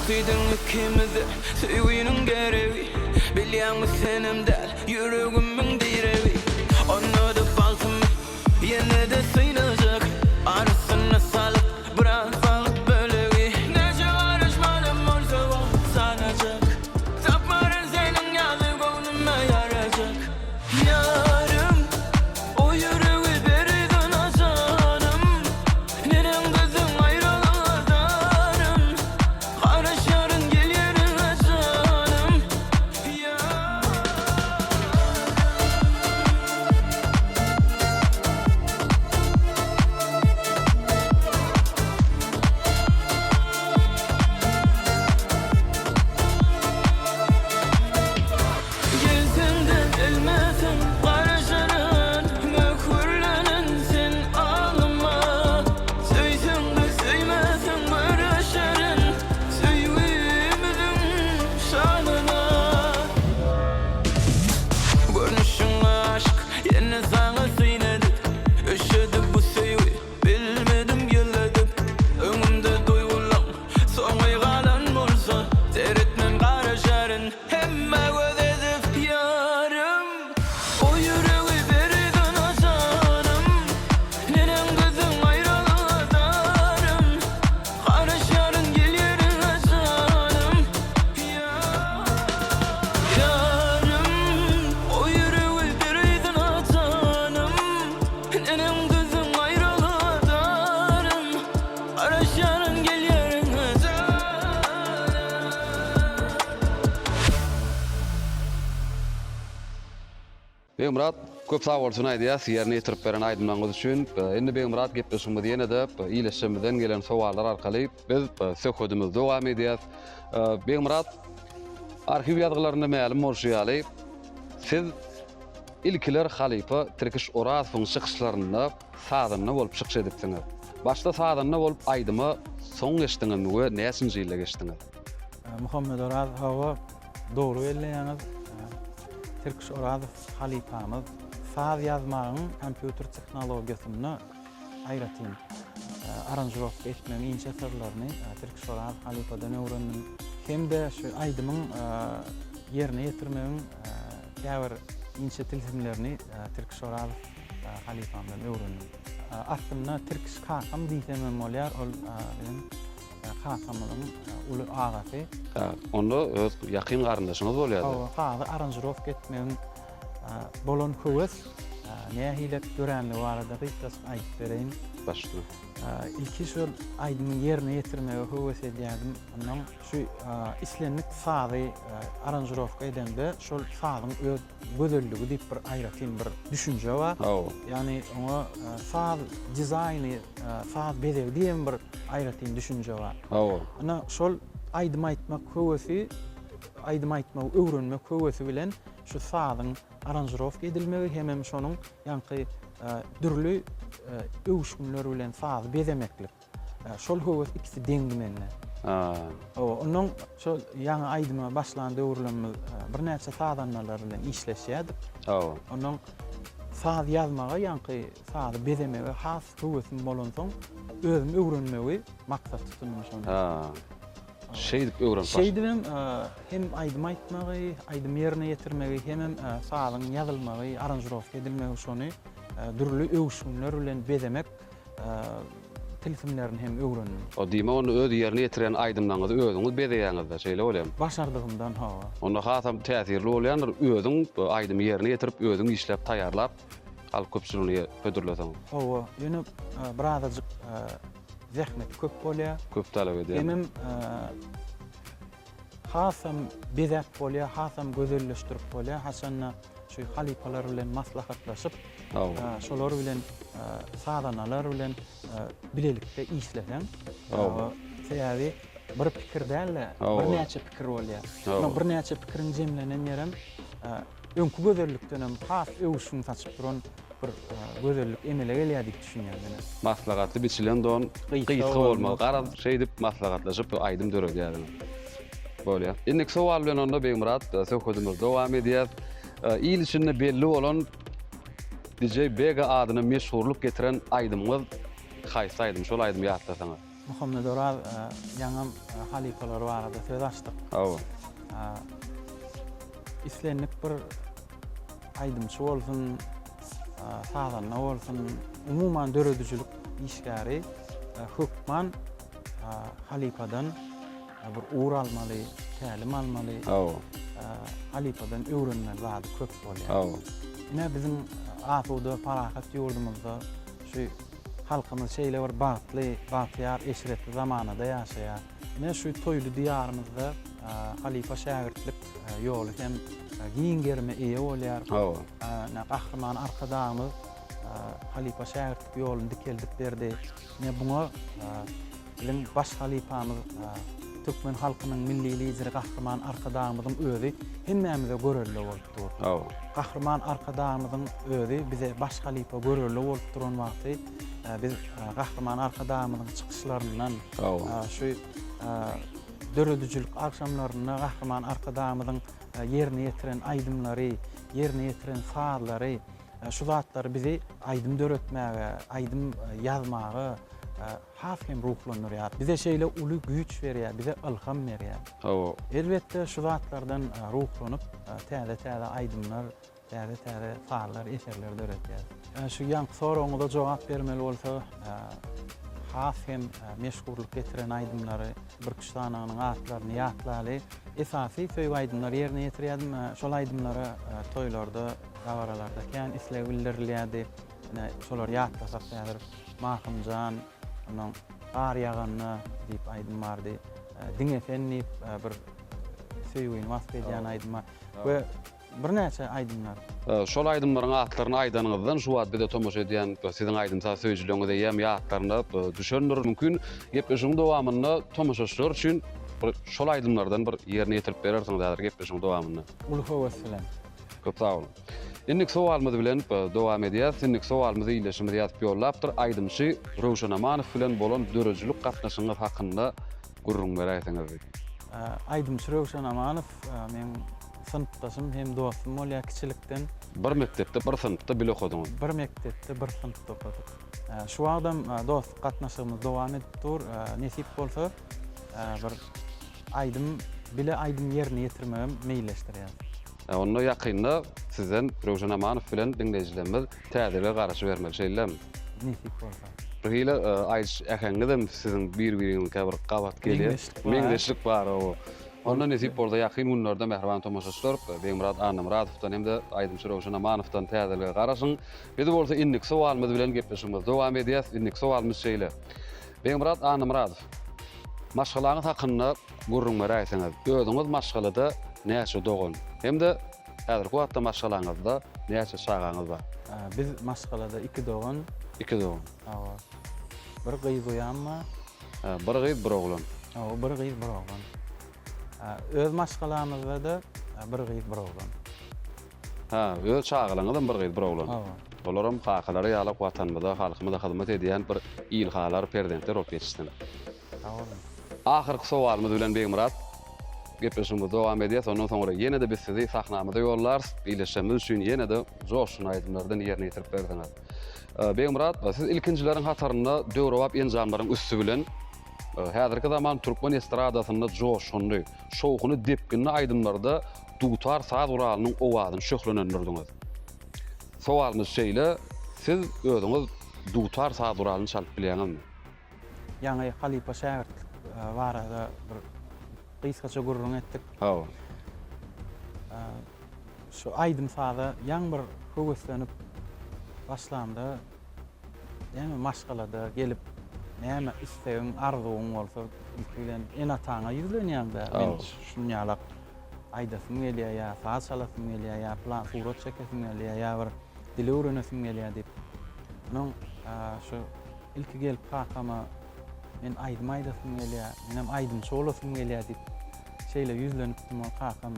Ýok diýdiň ikimize söýginiň geregi Bilýäňmi senem däl ýüregimiň diregi Onda-da bagtymy ýene-de synajak Arasyna salyp biraz wagt bölegi Näçe garaşmalam bolsa wagt sanajak Tapmaryn seniň ýaly göwnüme ýarajak Ýarym o ýüregi berýän janym Neneň gyzyň aýralyga zarym Garaşýaryn gel ýeriňe janym Gelseň-de gelmeseň garaşaryn Möhürlenen sen aňyma Söýseň-de söýmeseň göreşerin Söýgimiziň şanyna Görnüşiňe aşyk ýene saňa syn edip Üşedi bu söýgi bilmedim ýyl edip Öňümde duýgulaň soňy galan bolsa Seretmen garaşaryn Hemmä göz edip ýarym O ýüregi bergin a janym Neneň gyzyň aýralyga zarym Garaşýaryn gel ýeriňe janym Ýarym O ýüregi bergin a janym Neneň gyzyň aýralyga zarym Garaşýaryn gel ýeriňe janym. Begmyrat köp sag bolsun aýdýas ýerine ýetirip beren aýdymlaryňyz üçin. Indi Begmyrat gepleşigimizi ýene-de ildeşlerimizden gelen sowallar arkaly biz söhbedimizi dowam edýäs. Begmyrat arhiw ýazgylarynda mälim bolşy ýaly siz ilkiler halypa Tirkiş Orazowyň çykyşlarynda sazanda bolup çykyş edipsiňiz. Başda sazanda bolup aýdyma soň geçdiňizmi we näçinji ýylda geçdiňiz? Muhammet Oraz hawa dogry belleýäňiz. Tirkiş Orazow halypamyz saz ýazmagyň kompýuter tehnologiýasynda aýratyn aranžirowka etmegiň inçe syrlaryny Tirkiş Orazow halypadan öwrendim. Hem-de şu aýdymyň ýerine ýetirmegiň käbir inçe tilsimlerini Tirkiş Orazow halypamdan öwrendim. Aslynda Tirkiş kakam diýsem hem bolýar, ol biziň Kakamyzyň uly agasy. Onda öz ýakyn garyndaşyňyz bolýar-da? Hawa, sazy aranžirowka etmegiň bolan höwes nähili döränligi barada gysgaçyk aýdyp bereýin. Başla. Ilki şol aýdymy ýerine ýetirmege höwes edýärdim. Ondan şu islendik sazy aranžirowka edende şol sazyň öz gözelligi diýip bir aýratyn bir düşünje bar. Hawa. Ýagny oňa saz dizaýny, saz bezegi diýen bir aýratyn düşünje bar. Hawa. Ynha şol aýdym aýtmak höwesi, aýdym aýtmagy öwrenmek höwesi bilen şu sazyň aranžirowka edilmegi hemem şonuň ýaňky dürli öwüşginler bilen sazy bezemeklik. Şol höwes ikisi deňdi mende. Hawa, ondan şol ýaňy aýdyma başlan döwürlerimiz birnäçe sazandalar bilen işleşýärdik. Hawa. Ondan saz ýazmaga, ýaňky sazy bezemege has höwesim bolansoň, özüm öwrenmegi maksat tutundym şony. Ha. Şeýdip öwrenip başladyň. Şeýdibem hem aýdym aýtmagy, aýdym ýerine ýetirmegi, hemem sazyň ýazylmagy, aranžirowka edilmegi şony dürli öwüşginler bilen bezemek tilsimlerini hem öwrendim. O diýmek onda öz ýerine ýetirýän aýdymlaryňyzy özüňiz bezeýäňizda, şeýle bolýamy? Başardygymdan hawa. Onda hasam täsirli bolýandyr, özüň aýdymy ýerine ýetirip, özüň işläp taýýarlap, halk köpçüligine hödürleseň. Hawa, ýöne birazajyk zähmeti köp bolýar. Köp talap edýär. Hemem hasam bezäp bolýar, hasam gözelleşdirip bolýar. Haçanda şu halypalar bilen maslahatlaşyp, şolar bilen sazanalar bilen bilelikde işleseň, sebäbi bir pikir däl-de, birnäçe pikir bolýar. Şonda birnäçe pikiriň jemlenen ýerem öňki gözellikden hem has öwüşgin saçyp duran bir gözellik emele gelýär diýip düşünýän men. Maslahatly biçilen don gysga bolmaz. Garaz, şeýdip maslahatlaşyp aýdym döredýärin. Bolýar. Indiki sowal bilen onda Begmyrat söhbedimizi dowam edýäs. Il içinde belli bolan DJ Bega adyna meşhurlyk getiren aýdymyňyz haýsy aýdym? Şol aýdymy ýatlasaňyz. Muhammedoraz ýaňam halypalar barada söz açdyk. Hawa. Islendik bir aýdymçy bolsun, sazanda bolsun, umuman döredijilik işgäri hökman halypadan bir ugur almaly, tälim almaly. Hawa. Halypadan öwrenmeli zady köp bolýar. Hawa. Ine biziň asuda, parahat ýurdumyzda şu halkymyz şeýle bir bagtly, bagtyýar, eşretli zamanada ýaşaýar. Ine şu toýly diýarymyzda halypa-şägirtlik ýoly hem giň gerime eýe bolýar. Hawa. Ine Gahryman Arkadagymyz halypa-şägirtlik ýoluny dikeldip berdi. Ine buňa biziň baş halypamyz, türkmen halkynyň Milli Lideri Gahryman Arkadagymyzyň özi hemmämize görelde bolup dur. Hawa. Gahryman Arkadagymyzyň özi bize baş halypa görelde bolup duran wagty biz Gahryman Arkadagymyzyň çykyşlaryndan, şu döredijilik agşamlarynda Gahryman Arkadagymyzyň ýerine ýetiren aýdymlary, ýerine ýetiren sazlary, şu zatlar bizi aýdym döretmäge, aýdym ýazmaga has hem ruhlandyrýar. Bize şeýle uly güýç berýär, bize ylham berýär. Hawa. Elbetde, şu zatlardan ruhlanyp, täze-täze aýdymlar, täze-täze sazlar, eserler döredýäris. Şu ýaňky soragyňyza jogap bermeli bolsa, has hem meşhurlyk getiren aýdymlary, birküç sanynyň atlaryny ýatlaly. Esasy söýgi aýdymlary ýerine ýetirýärdim. Şol aýdymlara toýlarda, dabaralarda kän isleg bildirilýärdi. Ine, şolary ýatlasak häzir Mahymjan, ondan Gar ýaganda diýip aýdym bardy. Diňe sen diýip bir söýgini wasp edýän aýdym bar. We birnäçe aýdymlar. Şol aýdymlaryň atlaryny aýdanyňyzdan şu wagt bize tomaşa edýän siziň aýdym-saz söýüjileriňiz eýýäm ýatlaryna düşendir. Mümkin, gepleşigiň dowamynda tomaşaçylar üçin bir şol aýdymlardan bir ýerine ýetirip berersiňiz häzir gepleşigiň dowamynda. Uly höwes bilen. Köp sag boluň. Indiki sowalymyz bilen dowam edýäris. Indiki sowalymyzy ildeşimiz ýazyp ýollapdyr. Aýdymçy Röwşen Amanow bilen bolan döredijilik gatnaşygyňyz hakynda gürrüň beräýseňiz diýip. Aýdymçy Röwşen Amanow meň synpdaşym hem dostum bolýar kiçilikden. Bir mekdepde, bir synpda bile okadyňyz. Bir mekdepde, bir synpda okadyk. Şu wagtam dostluk gatnaşygymyz dowam edip dur. Nesip bolsa, bir aýdym, bile aýdym ýerine ýetirmegem meýilleşdirýäris. Onda ýakynda sizden Röwşen Amanow bilen diňleýjilerimiz täzelige garaşybermeli, şeýlemi? Nesip bolsa. Bir hili aýdyş äheňiňizem siziň bir-biriňiziňkä bir gabat gelýär. Meňzeşlik bar. Meňzeşlik bar, hawa. Onda nesip bolsa ýakyn günlerde mähriban tomaşaçylar Begmyrat Annamyradowdan hem-de aýdymçy Röwşen Amanowdan täzelige garaşyň. Biz bolsa indiki sowalymyz bilen gepleşigimizi dowam edýäs. Indiki sowalymyz şeýle. Begmyrat Annamyradow, maşgalaňyz hakynda gürrüň beräýseňiz, özüňiz maşgalada näçe dogan hem-de häzirki wagtda maşgalaňyzda näçe çagaňyz bar? Biz maşgalada iki dogan. Iki dogan. Hawa. Bir gyz uýam bar. Bir gyz, bir oglan. Hawa, bir gyz, bir oglan. Öz maşgalamyzda-da bir gyz, bir oglan. Hä, öz çagalaryňyzam bir gyz, bir oglan. Hawa. Olaram kakalary ýaly Watanymyza, halkymyza hyzmat edýän bir ilhalar perzentler bolup ýetişsin. Sag boluň. Ahyrky sowalymyz bilen Begmyrat gepleşigimizi dowam edýäs. Ondan soňra ýene-de biz sizi sahnamyza ýollarys. Ildeşlerimiz üçin ýene-de joşgun aýdymlardan ýerine ýetirip berseňiz. Begmyrat, siz ilkinjileriň hatarynda döwrebap enjamlaryň üsti bilen häzirki zaman türkmen estradasynda joşgunly, şowhuny depginli aýdymlarda dutar saz guralynyň owazyny şöhlenendirdiňiz. Sowalymyz şeýle, siz özüňiz dutar saz guralyny çalyp bilýäňizmi? Ýaňy halypa-şägirtlik barada bir gysgaça gürrüň etdik. Hawa. Şu aýdym-saza ýaňy bir höweslenip başlamda, näme maşgalada gelip näme islegiň, arzuwyň bolsa ilki bilen ene-ataňa ýüzlenýäň-dä. Men şuny ýalak aýdasym gelýär ýa saz çalasym gelýär ýa pylan surat çekesim gelýär ýa bir dil öwrenesim gelýär diýip. Onuň şu ilki gelip kakama men aýdym aýdasym gelýär, menem aýdymçy bolasym gelýär diýip şeýle ýüzlenipdim. Ol kakam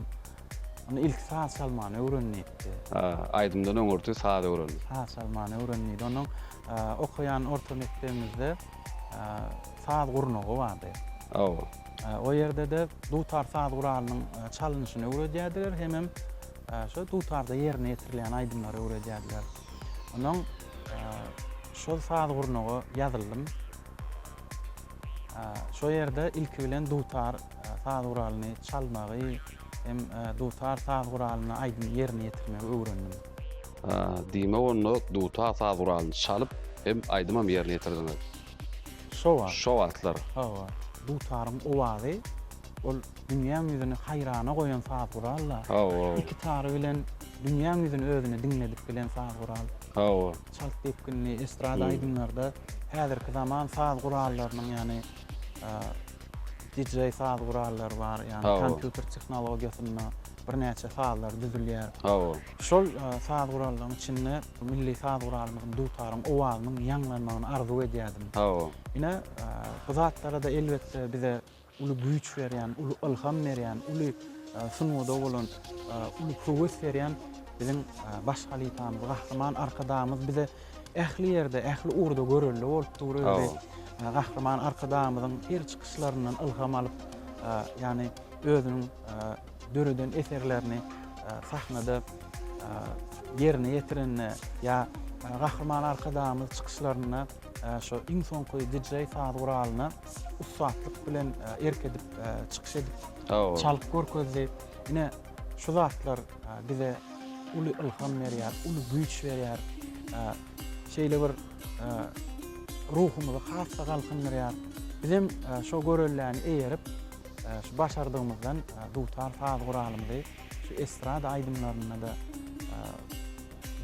Onda ilki saz çalmany öwren diýipdi. Ha, aýdymdan öňürti saz öwren. Saz çalmany öwren diýdi. Onuň okaýan orta mekdebimizde saz gurnagy bardy. Hawa. O ýerde-de dutar saz guralynyň çalynyşyny öwredýärdiler, hemem şo dutarda ýerine ýetirilýän aýdymlary öwredýärdiler. Onuň şol saz gurnaga ýazyldym. Şo ýerde ilki bilen dutar saz guralyny çalmagy hem dutar saz guralyna aýdym ýerine ýetirmegi öwrendim. Diýmek onda dutar saz guralyny çalyp hem aýdymam ýerine ýetirdiňiz. Şo wagt. Şo wagtlar. Hawa. Dutaryň owazy ol dünýäň ýüzüni haýrana goýan saz gural-da. Hawa. Iki tary bilen dünýäň ýüzüni özüne diňledip bilen saz gural. Hawa. Çalt depginli estrada aýdymlarda häzirki zaman saz gurallarynyň, ýagny DJ saz gurallary bar, ýagny kompýuter tehnologiýasynda birnäçe sazlar düzülýär. Hawa. Şol saz gurallaryň içinde milli saz guralymyzyň dutaryň owazynyň ýaňlanmagyny arzuw edýärdim. Hawa. Ine, bu zatlara-da elbetde bize uly güýç berýän, uly ylham berýän, uly sungata bolan uly höwes berýän biziň baş halypamyz Gahryman Arkadagymyz bize ähli ýerde, ähli ugurda görelde bolup dur özi. Gahryman Arkadagymyzyň her çykyşlaryndan ylham alyp, ýagny özüniň döreden eserlerini sahnada ýerine ýetirende ýa Gahryman Arkadagymyz çykyşlarynda şo iň soňky DJ saz guralyna ussatlyk bilen erk edip çykyş edip çalyp görkezdi. Ine şu zatlar bize uly ylham berýär, uly güýç berýär. Şeýle bir ruhumyzy has-da galkyndyrýar. Bizem şo görelläni eýerip, şu başardygymyzdan dutar saz guralymyzy şu estrada aýdymlarynda-da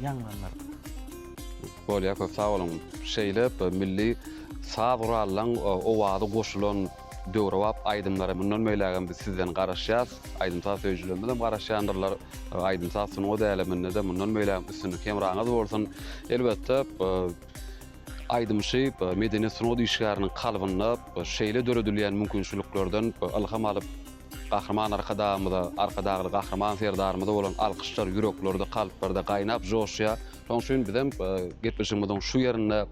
ýaňlandyrdyk. Bolýar köp sag boluň. Şeýle milli saz gurallaň owazy goşulan döwrebap aýdymlara mundan beýlägem biz sizden garaşýas. Aýdym-saz söýüjilerimizem garaşýandyrlar. Aýdym-saz sungat äleminde-de mundan beýlägem üstünlik hemraňyz bolsun. Elbetde aýdymçy, medeniýet sungat işgäriniň kalbynda şeýle döredilýän mümkinçiliklerden ylham alyp, Gahryman Arkadagymyza, Arkadagly Gahryman Serdarymyza bolan alkyşlar ýüreklerde, kalplarda gaýnap joşýar. Şonuň üçin bizem gepleşigimiziň şu ýerinde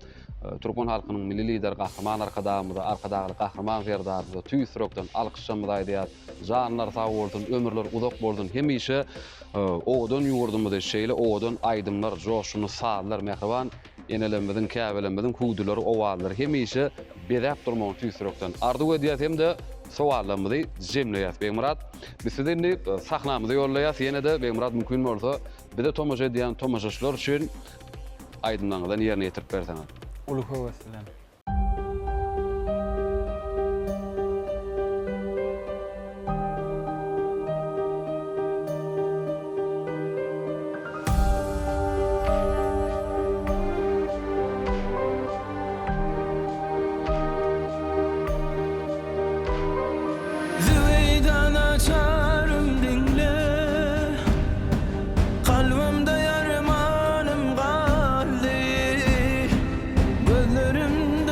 türkmen halkynyň Milli Lideri Gahryman Arkadagymyza, Arkadagly Gahryman Serdarymyza tüýs ýürekden alkyşlarymyzy aýdýarys. Janlary sag bolsun, ömürleri uzak bolsun, hemişe owadan ýurdumyzy şeýle owadan aýdymlar, joşgunly sazlar, mähriban Enelerimiziň, käbelerimiziň hüwdüleri, owazlary hemişe bezäp durmagyny tüýs ýürekden arzuw edýäs hem-de sowallarymyzy jemleýäs. Begmyrat, biz sizi indi sahnamyza ýollaýas. Ýene-de Begmyrat mümkin bolsa bize tomaşa edýän tomaşaçylar üçin aýdymlaryňyzdan ýerine ýetirip berseňiz. Uly höwes bilen. Zübeýda naçarym diňle Kalbymda ýarmanym galdy. Gözlerimde.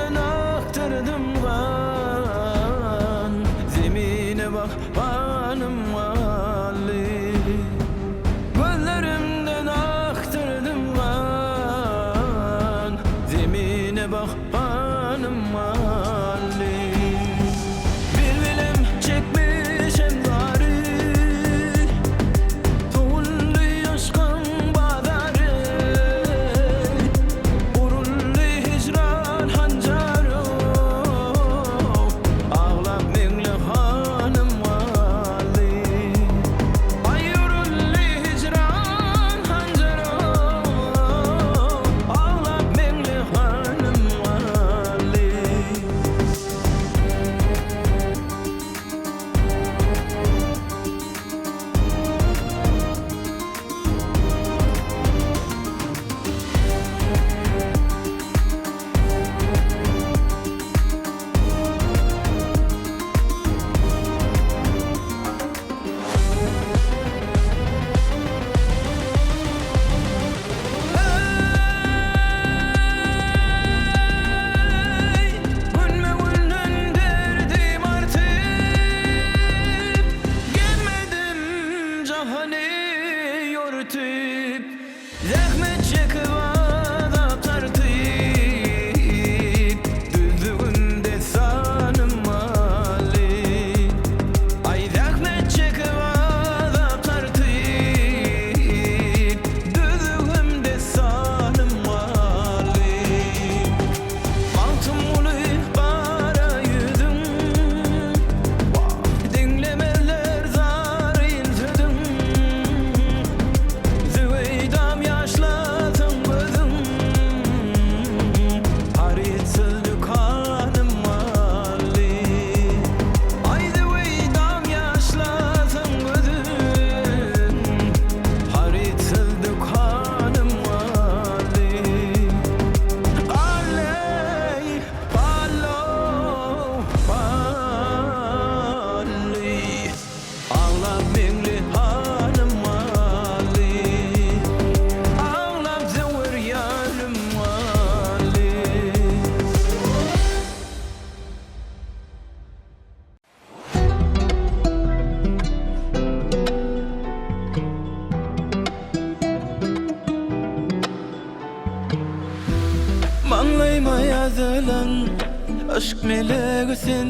Yşk melegi sen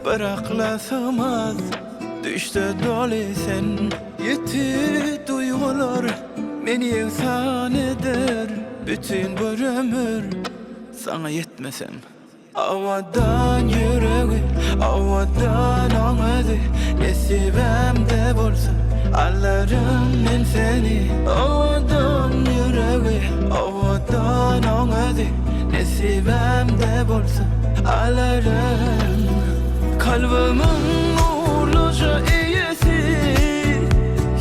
Bir akyla sygmaz Düýşde doly sen Ýiti duýgular Meni ýegsan eder Bütin bir ömür Saňa ýetmesem Owadan ýüregi, owadan oň özi Nesibämde bolsa, alaryn men seni Owadan ýüregi, owadan oň özi Nesibämde bolsa, alaryn Kalbymyň nurluja eýesi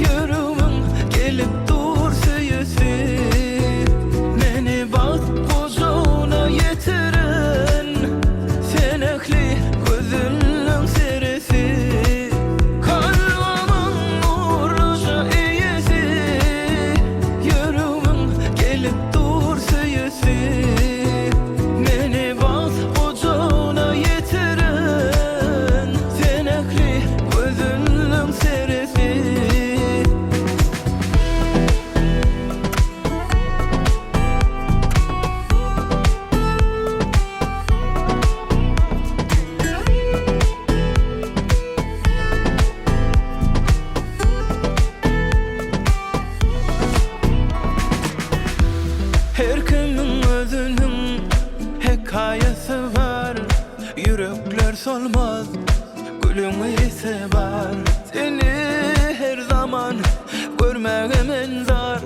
Ýüregimiň gelip dur söýesi Meni bagt gujagyna ýetiren Sen ähli gözelliň seresi Kalbymyň nurluja eýesi Ýüregimiň gelip dur söýesi Meni bagt gujagyna ýetiren Sen ähli gözelliň seresi. Her kimiň özüniň hekaýasy bar Ýürekler solmaz, gülüň ysy bar Seni her zaman görmäge men zar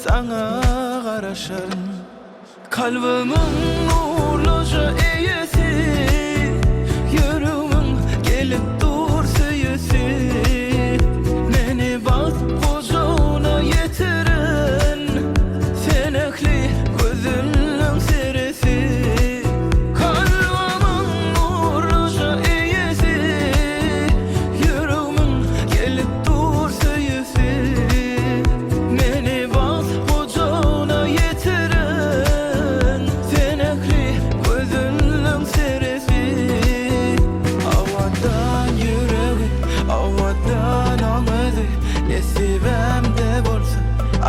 Saňa garaşaryn Kalbymyň nurluja eýesi Ýüregimiň gelip dur söýesi Meni bagt gujagyna ýetiren Sen ähli gözelliň seresi Kalbymyň nurluja eýesi Ýüregimiň gelip dur söýesi Meni bagt gujagyna ýetiren Sen ähli gözelliň seresi Owadan ýüregi, owadan oň özi Nesibämde bolsa,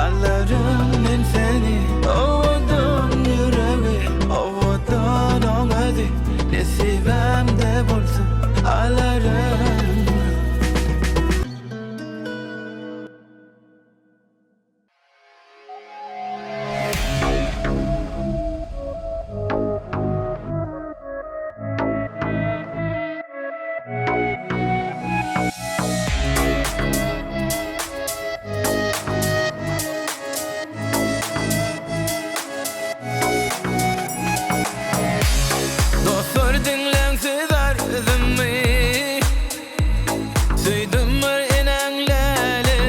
alaryn men seni Owadan ýüregi, owadan oň özi Nesibämde bolsa, alaryn. Dostlar diňläň siz arzymy Söýdüm bir enäň läle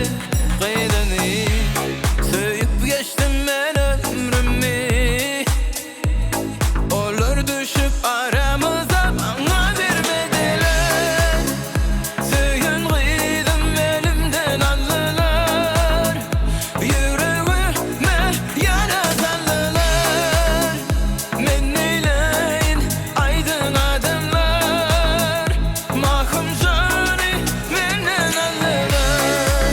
gyzyny Söýüp geçdim men ömrümi Olar düşüp aramyza maňa bermediler Söýen gyzym elimden aldylar Ýüregime ýara saldylar Men neýläýin aýdyň adamlar Mahym jany menden aldylar.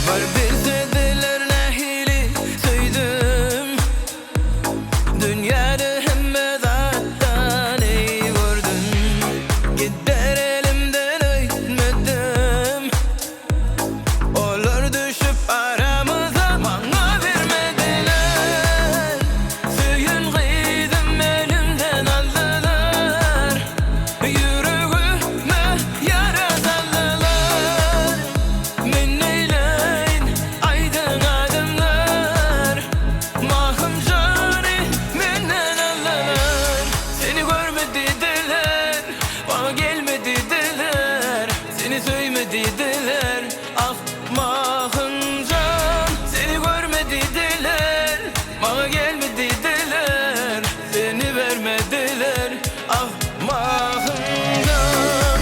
Bir bilsediler nähili söýdüm Dünýäde hemme zatdan eý gördüm Gider elimden öýtmedim Olar düşüp aramyza maňa bermediler Söýen gyzym elimden aldylar Ýüregime ýara saldylar Men neýläýin aýdyň adamlar Mahym jany menden aldylar Seni görme diýdiler Maňa gelme diýdiler Seni söýme diýdiler Ah Mahym jan Seni görme diýdiler Maňa gelme diýdiler Seni bermediler Ah Mahym jan.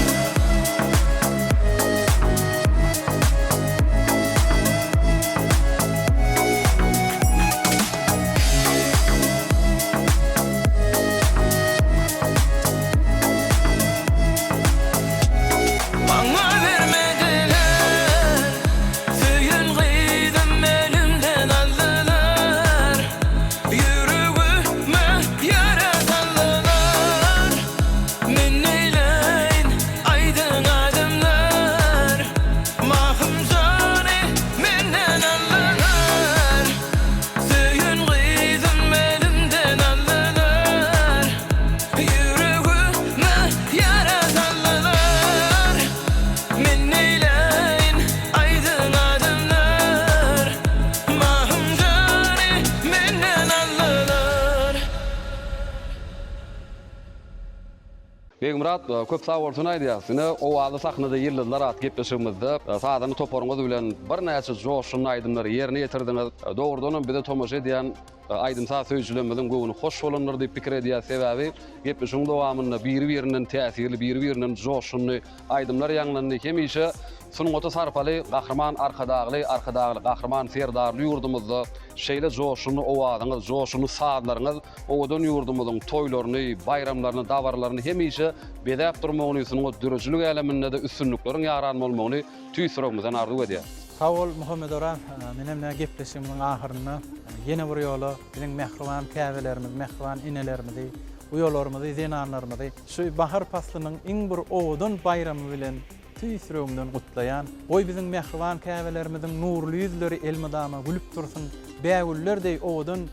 Begmyrat, köp sag bolsun aýdýas. Ine, Owazly sahnada ýyldyzlar atly gepleşigimizde sazanda toparyňyz bilen birnäçe joşgunly aýdymlary ýerine ýetirdiňiz. Dogrudanam bize tomaşa edýän aýdym-saz söýüjilerimiziň göwni hoş bolandyr diýip pikir edýäs. Sebäbi gepleşigiň dowamynda biri-birinden täsirli, biri-birinden joşgunly aýdymlar ýaňlandy. Hemişe sungata sarpaly Gahryman Arkadagly, Arkadagly Gahryman Serdarly ýurdumyzda şeýle joşgunly owazyňyz, joşgunly sazlaryňyz owadan ýurdumyzyň toýlaryny, baýramlaryny, dabaralaryny hemişe bezäp durmagyny, sungat döredijilik äleminde-de üstünlikleriň ýaran bolmagyny tüýs ýüregimizden arzuw edýäris. Sag bol, Muhammedoraz. Menem nä gepleşigimiziň ahyrynda ýene bir ýola biziň mähriban käbelerimizi, mähriban enelerimizi, uýalarymyzy, zenanlarymyzy şu bahar paslynyň iň bir owadan baýramy bilen tüýs ýüregimden gutlaýan. Goý biziň mähriban käbelerimiziň nurly ýüzleri elmydama gülüp dursun, bägüller deý owadan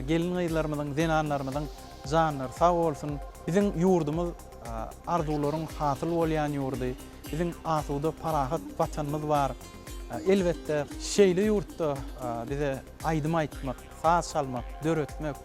gelin-gyzlarymyzyň, zenanlarymyzyň janlary sag bolsun. Biziň ýurdumyz arzuwlaryň hasyl bolýan ýurdy. Biziň asuda, parahat Watanymyz bar. Elbetde, şeýle ýurtda bize aýdym aýtmak, saz çalmak, döretmek,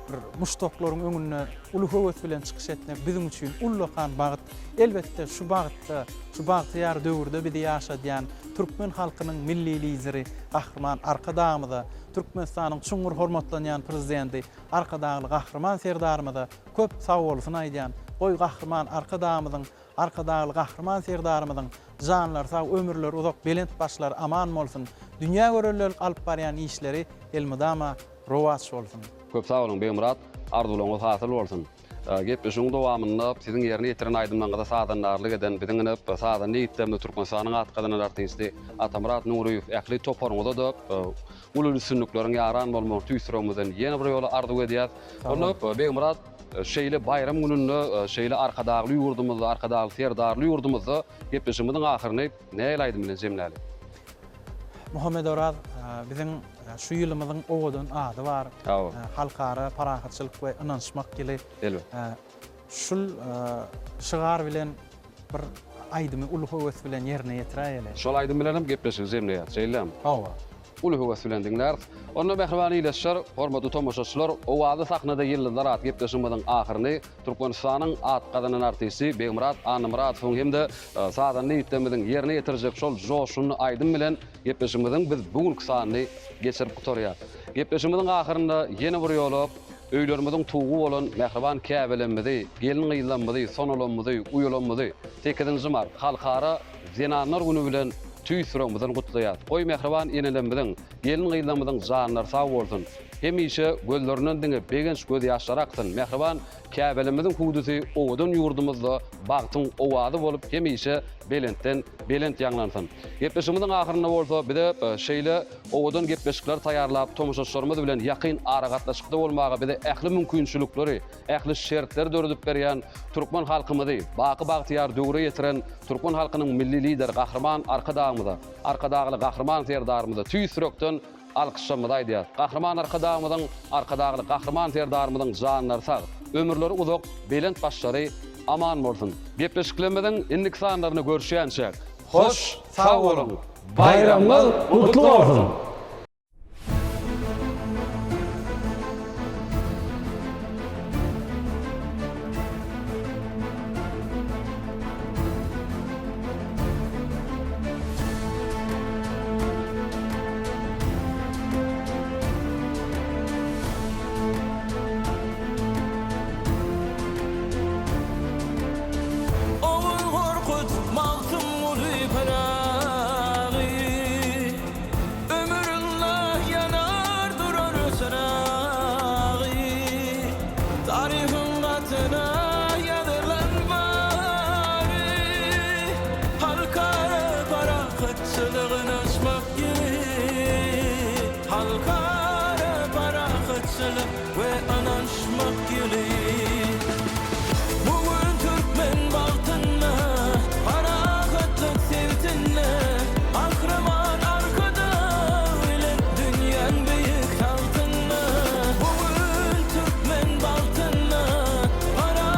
bir muşdaklaryň öňünde uly höwes bilen çykyş etmek biziň üçin ullakan bagt. Elbetde, şu bagtda, şu bagtyýar döwürde bizi ýaşadýan türkmen halkynyň Milli Lideri Gahryman Arkadagymyza, Türkmenistanyň çuňňur hormatlanýan Prezidenti Arkadagly Gahryman Serdarymyza köp sagbolsun aýdýan. Goý, Gahryman Arkadagymyzyň Arkadagly Gahryman Serdarymyzyň janlary sag, ömürleri uzak, belent başlary aman bolsun! Dünýä göreldelik alyp barýan işleri elmydama rowaç bolsun! Köp sag boluň Begmyrat, arzuwlaryňyz hasyl bolsun. Gepleşigiň dowamynda siziň ýerine ýetiren aýdymlaryňyza sazandarlyk eden biziň ine sazanda ýigitlerimiz Türkmenistanyň at gazanan artisti Atamyrat Nuryýew ähli toparyňyza-da uly üstünlikleriň ýaran bolmagyny tüýs ýüregimizden ýene bir ýola arzuw edýäs. Onda Begmyrat şeýle baýram gününde, şeýle Arkadagly ýurdumyzda, Arkadagly Serdarly ýurdumyzda gepleşigimiziň ahyryny nähili aýdym bilen jemläli? Muhammedoraz, biziň şu ýylymyzyň owadan ady bar. Halkara parahatçylyk we ynanyşmak ýyly. Elbetde. Şul şygar bilen bir aýdymy uly höwes bilen ýerine ýetiräýeli. Şol aýdym bilenem gepleşigi jemleýäris, şeýlemi? Hawa. Uly höwes bilen diňläris. Onda mähriban ildeşler, hormatly tomaşaçylar, Owazly sahnada ýyldyzlar atly gepleşigimiziň ahyryny Türkmenistanyň at gazanan artisti Begmyrat Annamyradowyň hem-de sazanda ýigitlerimiziň ýerine ýetirjek şol joşgunly aýdym bilen gepleşigimiziň biz bu günki sanyny geçirip gutarýas. Gepleşigimiziň ahyrynda ýene bir ýola öýlerimiziň tugy bolan mähriban käbelemmizi, gelin-gyzlarymyzy, sonalarymyzy, uýalarymyzy sekizinji mart, Halkara Zenanlar güni bilen tüýs ýüregimizden gutlaýas. Goý mähriban enelerimiziň, gelin-gyzlarymyzyň janlary sag bolsun! Hemişe gözlerinden diňe begenç gözýaşlary aksyn! Mähriban käbelerimiziň hüwdüsi owadan ýurdumyzda bagtyň owazy bolup hemişe belentden belent ýaňlansyn! Gepleşigimiziň ahyrynda bolsa bize şeýle owadan gepleşikleri taýýarlap tomaşaçylarymyz bilen ýakyn aragatnaşykda bolmaga bize ähli mümkinçilikleri ähli şertleri döredip berýän türkmen halkymyzy baky bagtyýar döwre ýetiren türkmen halkynyň Milli Lideri Gahryman Arkadagymyza, Arkadagly Gahryman Serdarymyza tüýs ýürekden alkyşlarymyzy aýdýarys. Gahryman Arkadagymyzyň, Arkadagly Gahryman Serdarymyzyň janlary sag, ömürleri uzak, belent başlary aman bolsun! Gepleşiklerimiziň indiki sanlarynda görüşýänçäk, hoş sag boluň! Baýramyňyz gutly bolsun! Ogul Gorkut, Magtymguly Pyragy. Ömürilla ýanar durar çyragy, Taryhyň gatyna ýazylan bary, Halkara parahatçylyk ynaşmak ýyly, Halkara parahatçylyk we ynanyşmak ýyly. Bu gün türkmen bagtynda, parahatlyk sebitinde Gahryman Arkadag bilen dünýäň beýik tagtynda. Bu gün türkmen bagtynda, parahatlyk.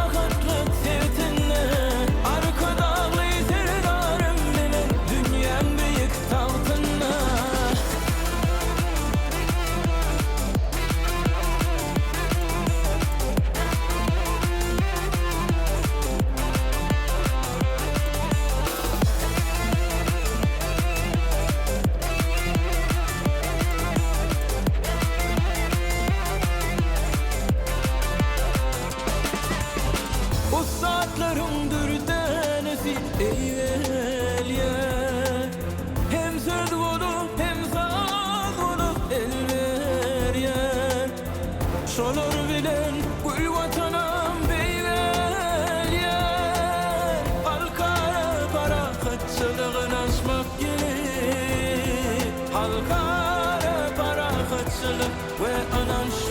Rowaýatlaryň dürdänesi eýgelýär. Hem söz bolup, hem saz bolup el berýär. Şolar bilen gül Watanam beýgelýär. Halkara parahatçylygyny açmak ýyly. Halkara parahatçylyk we ynanç.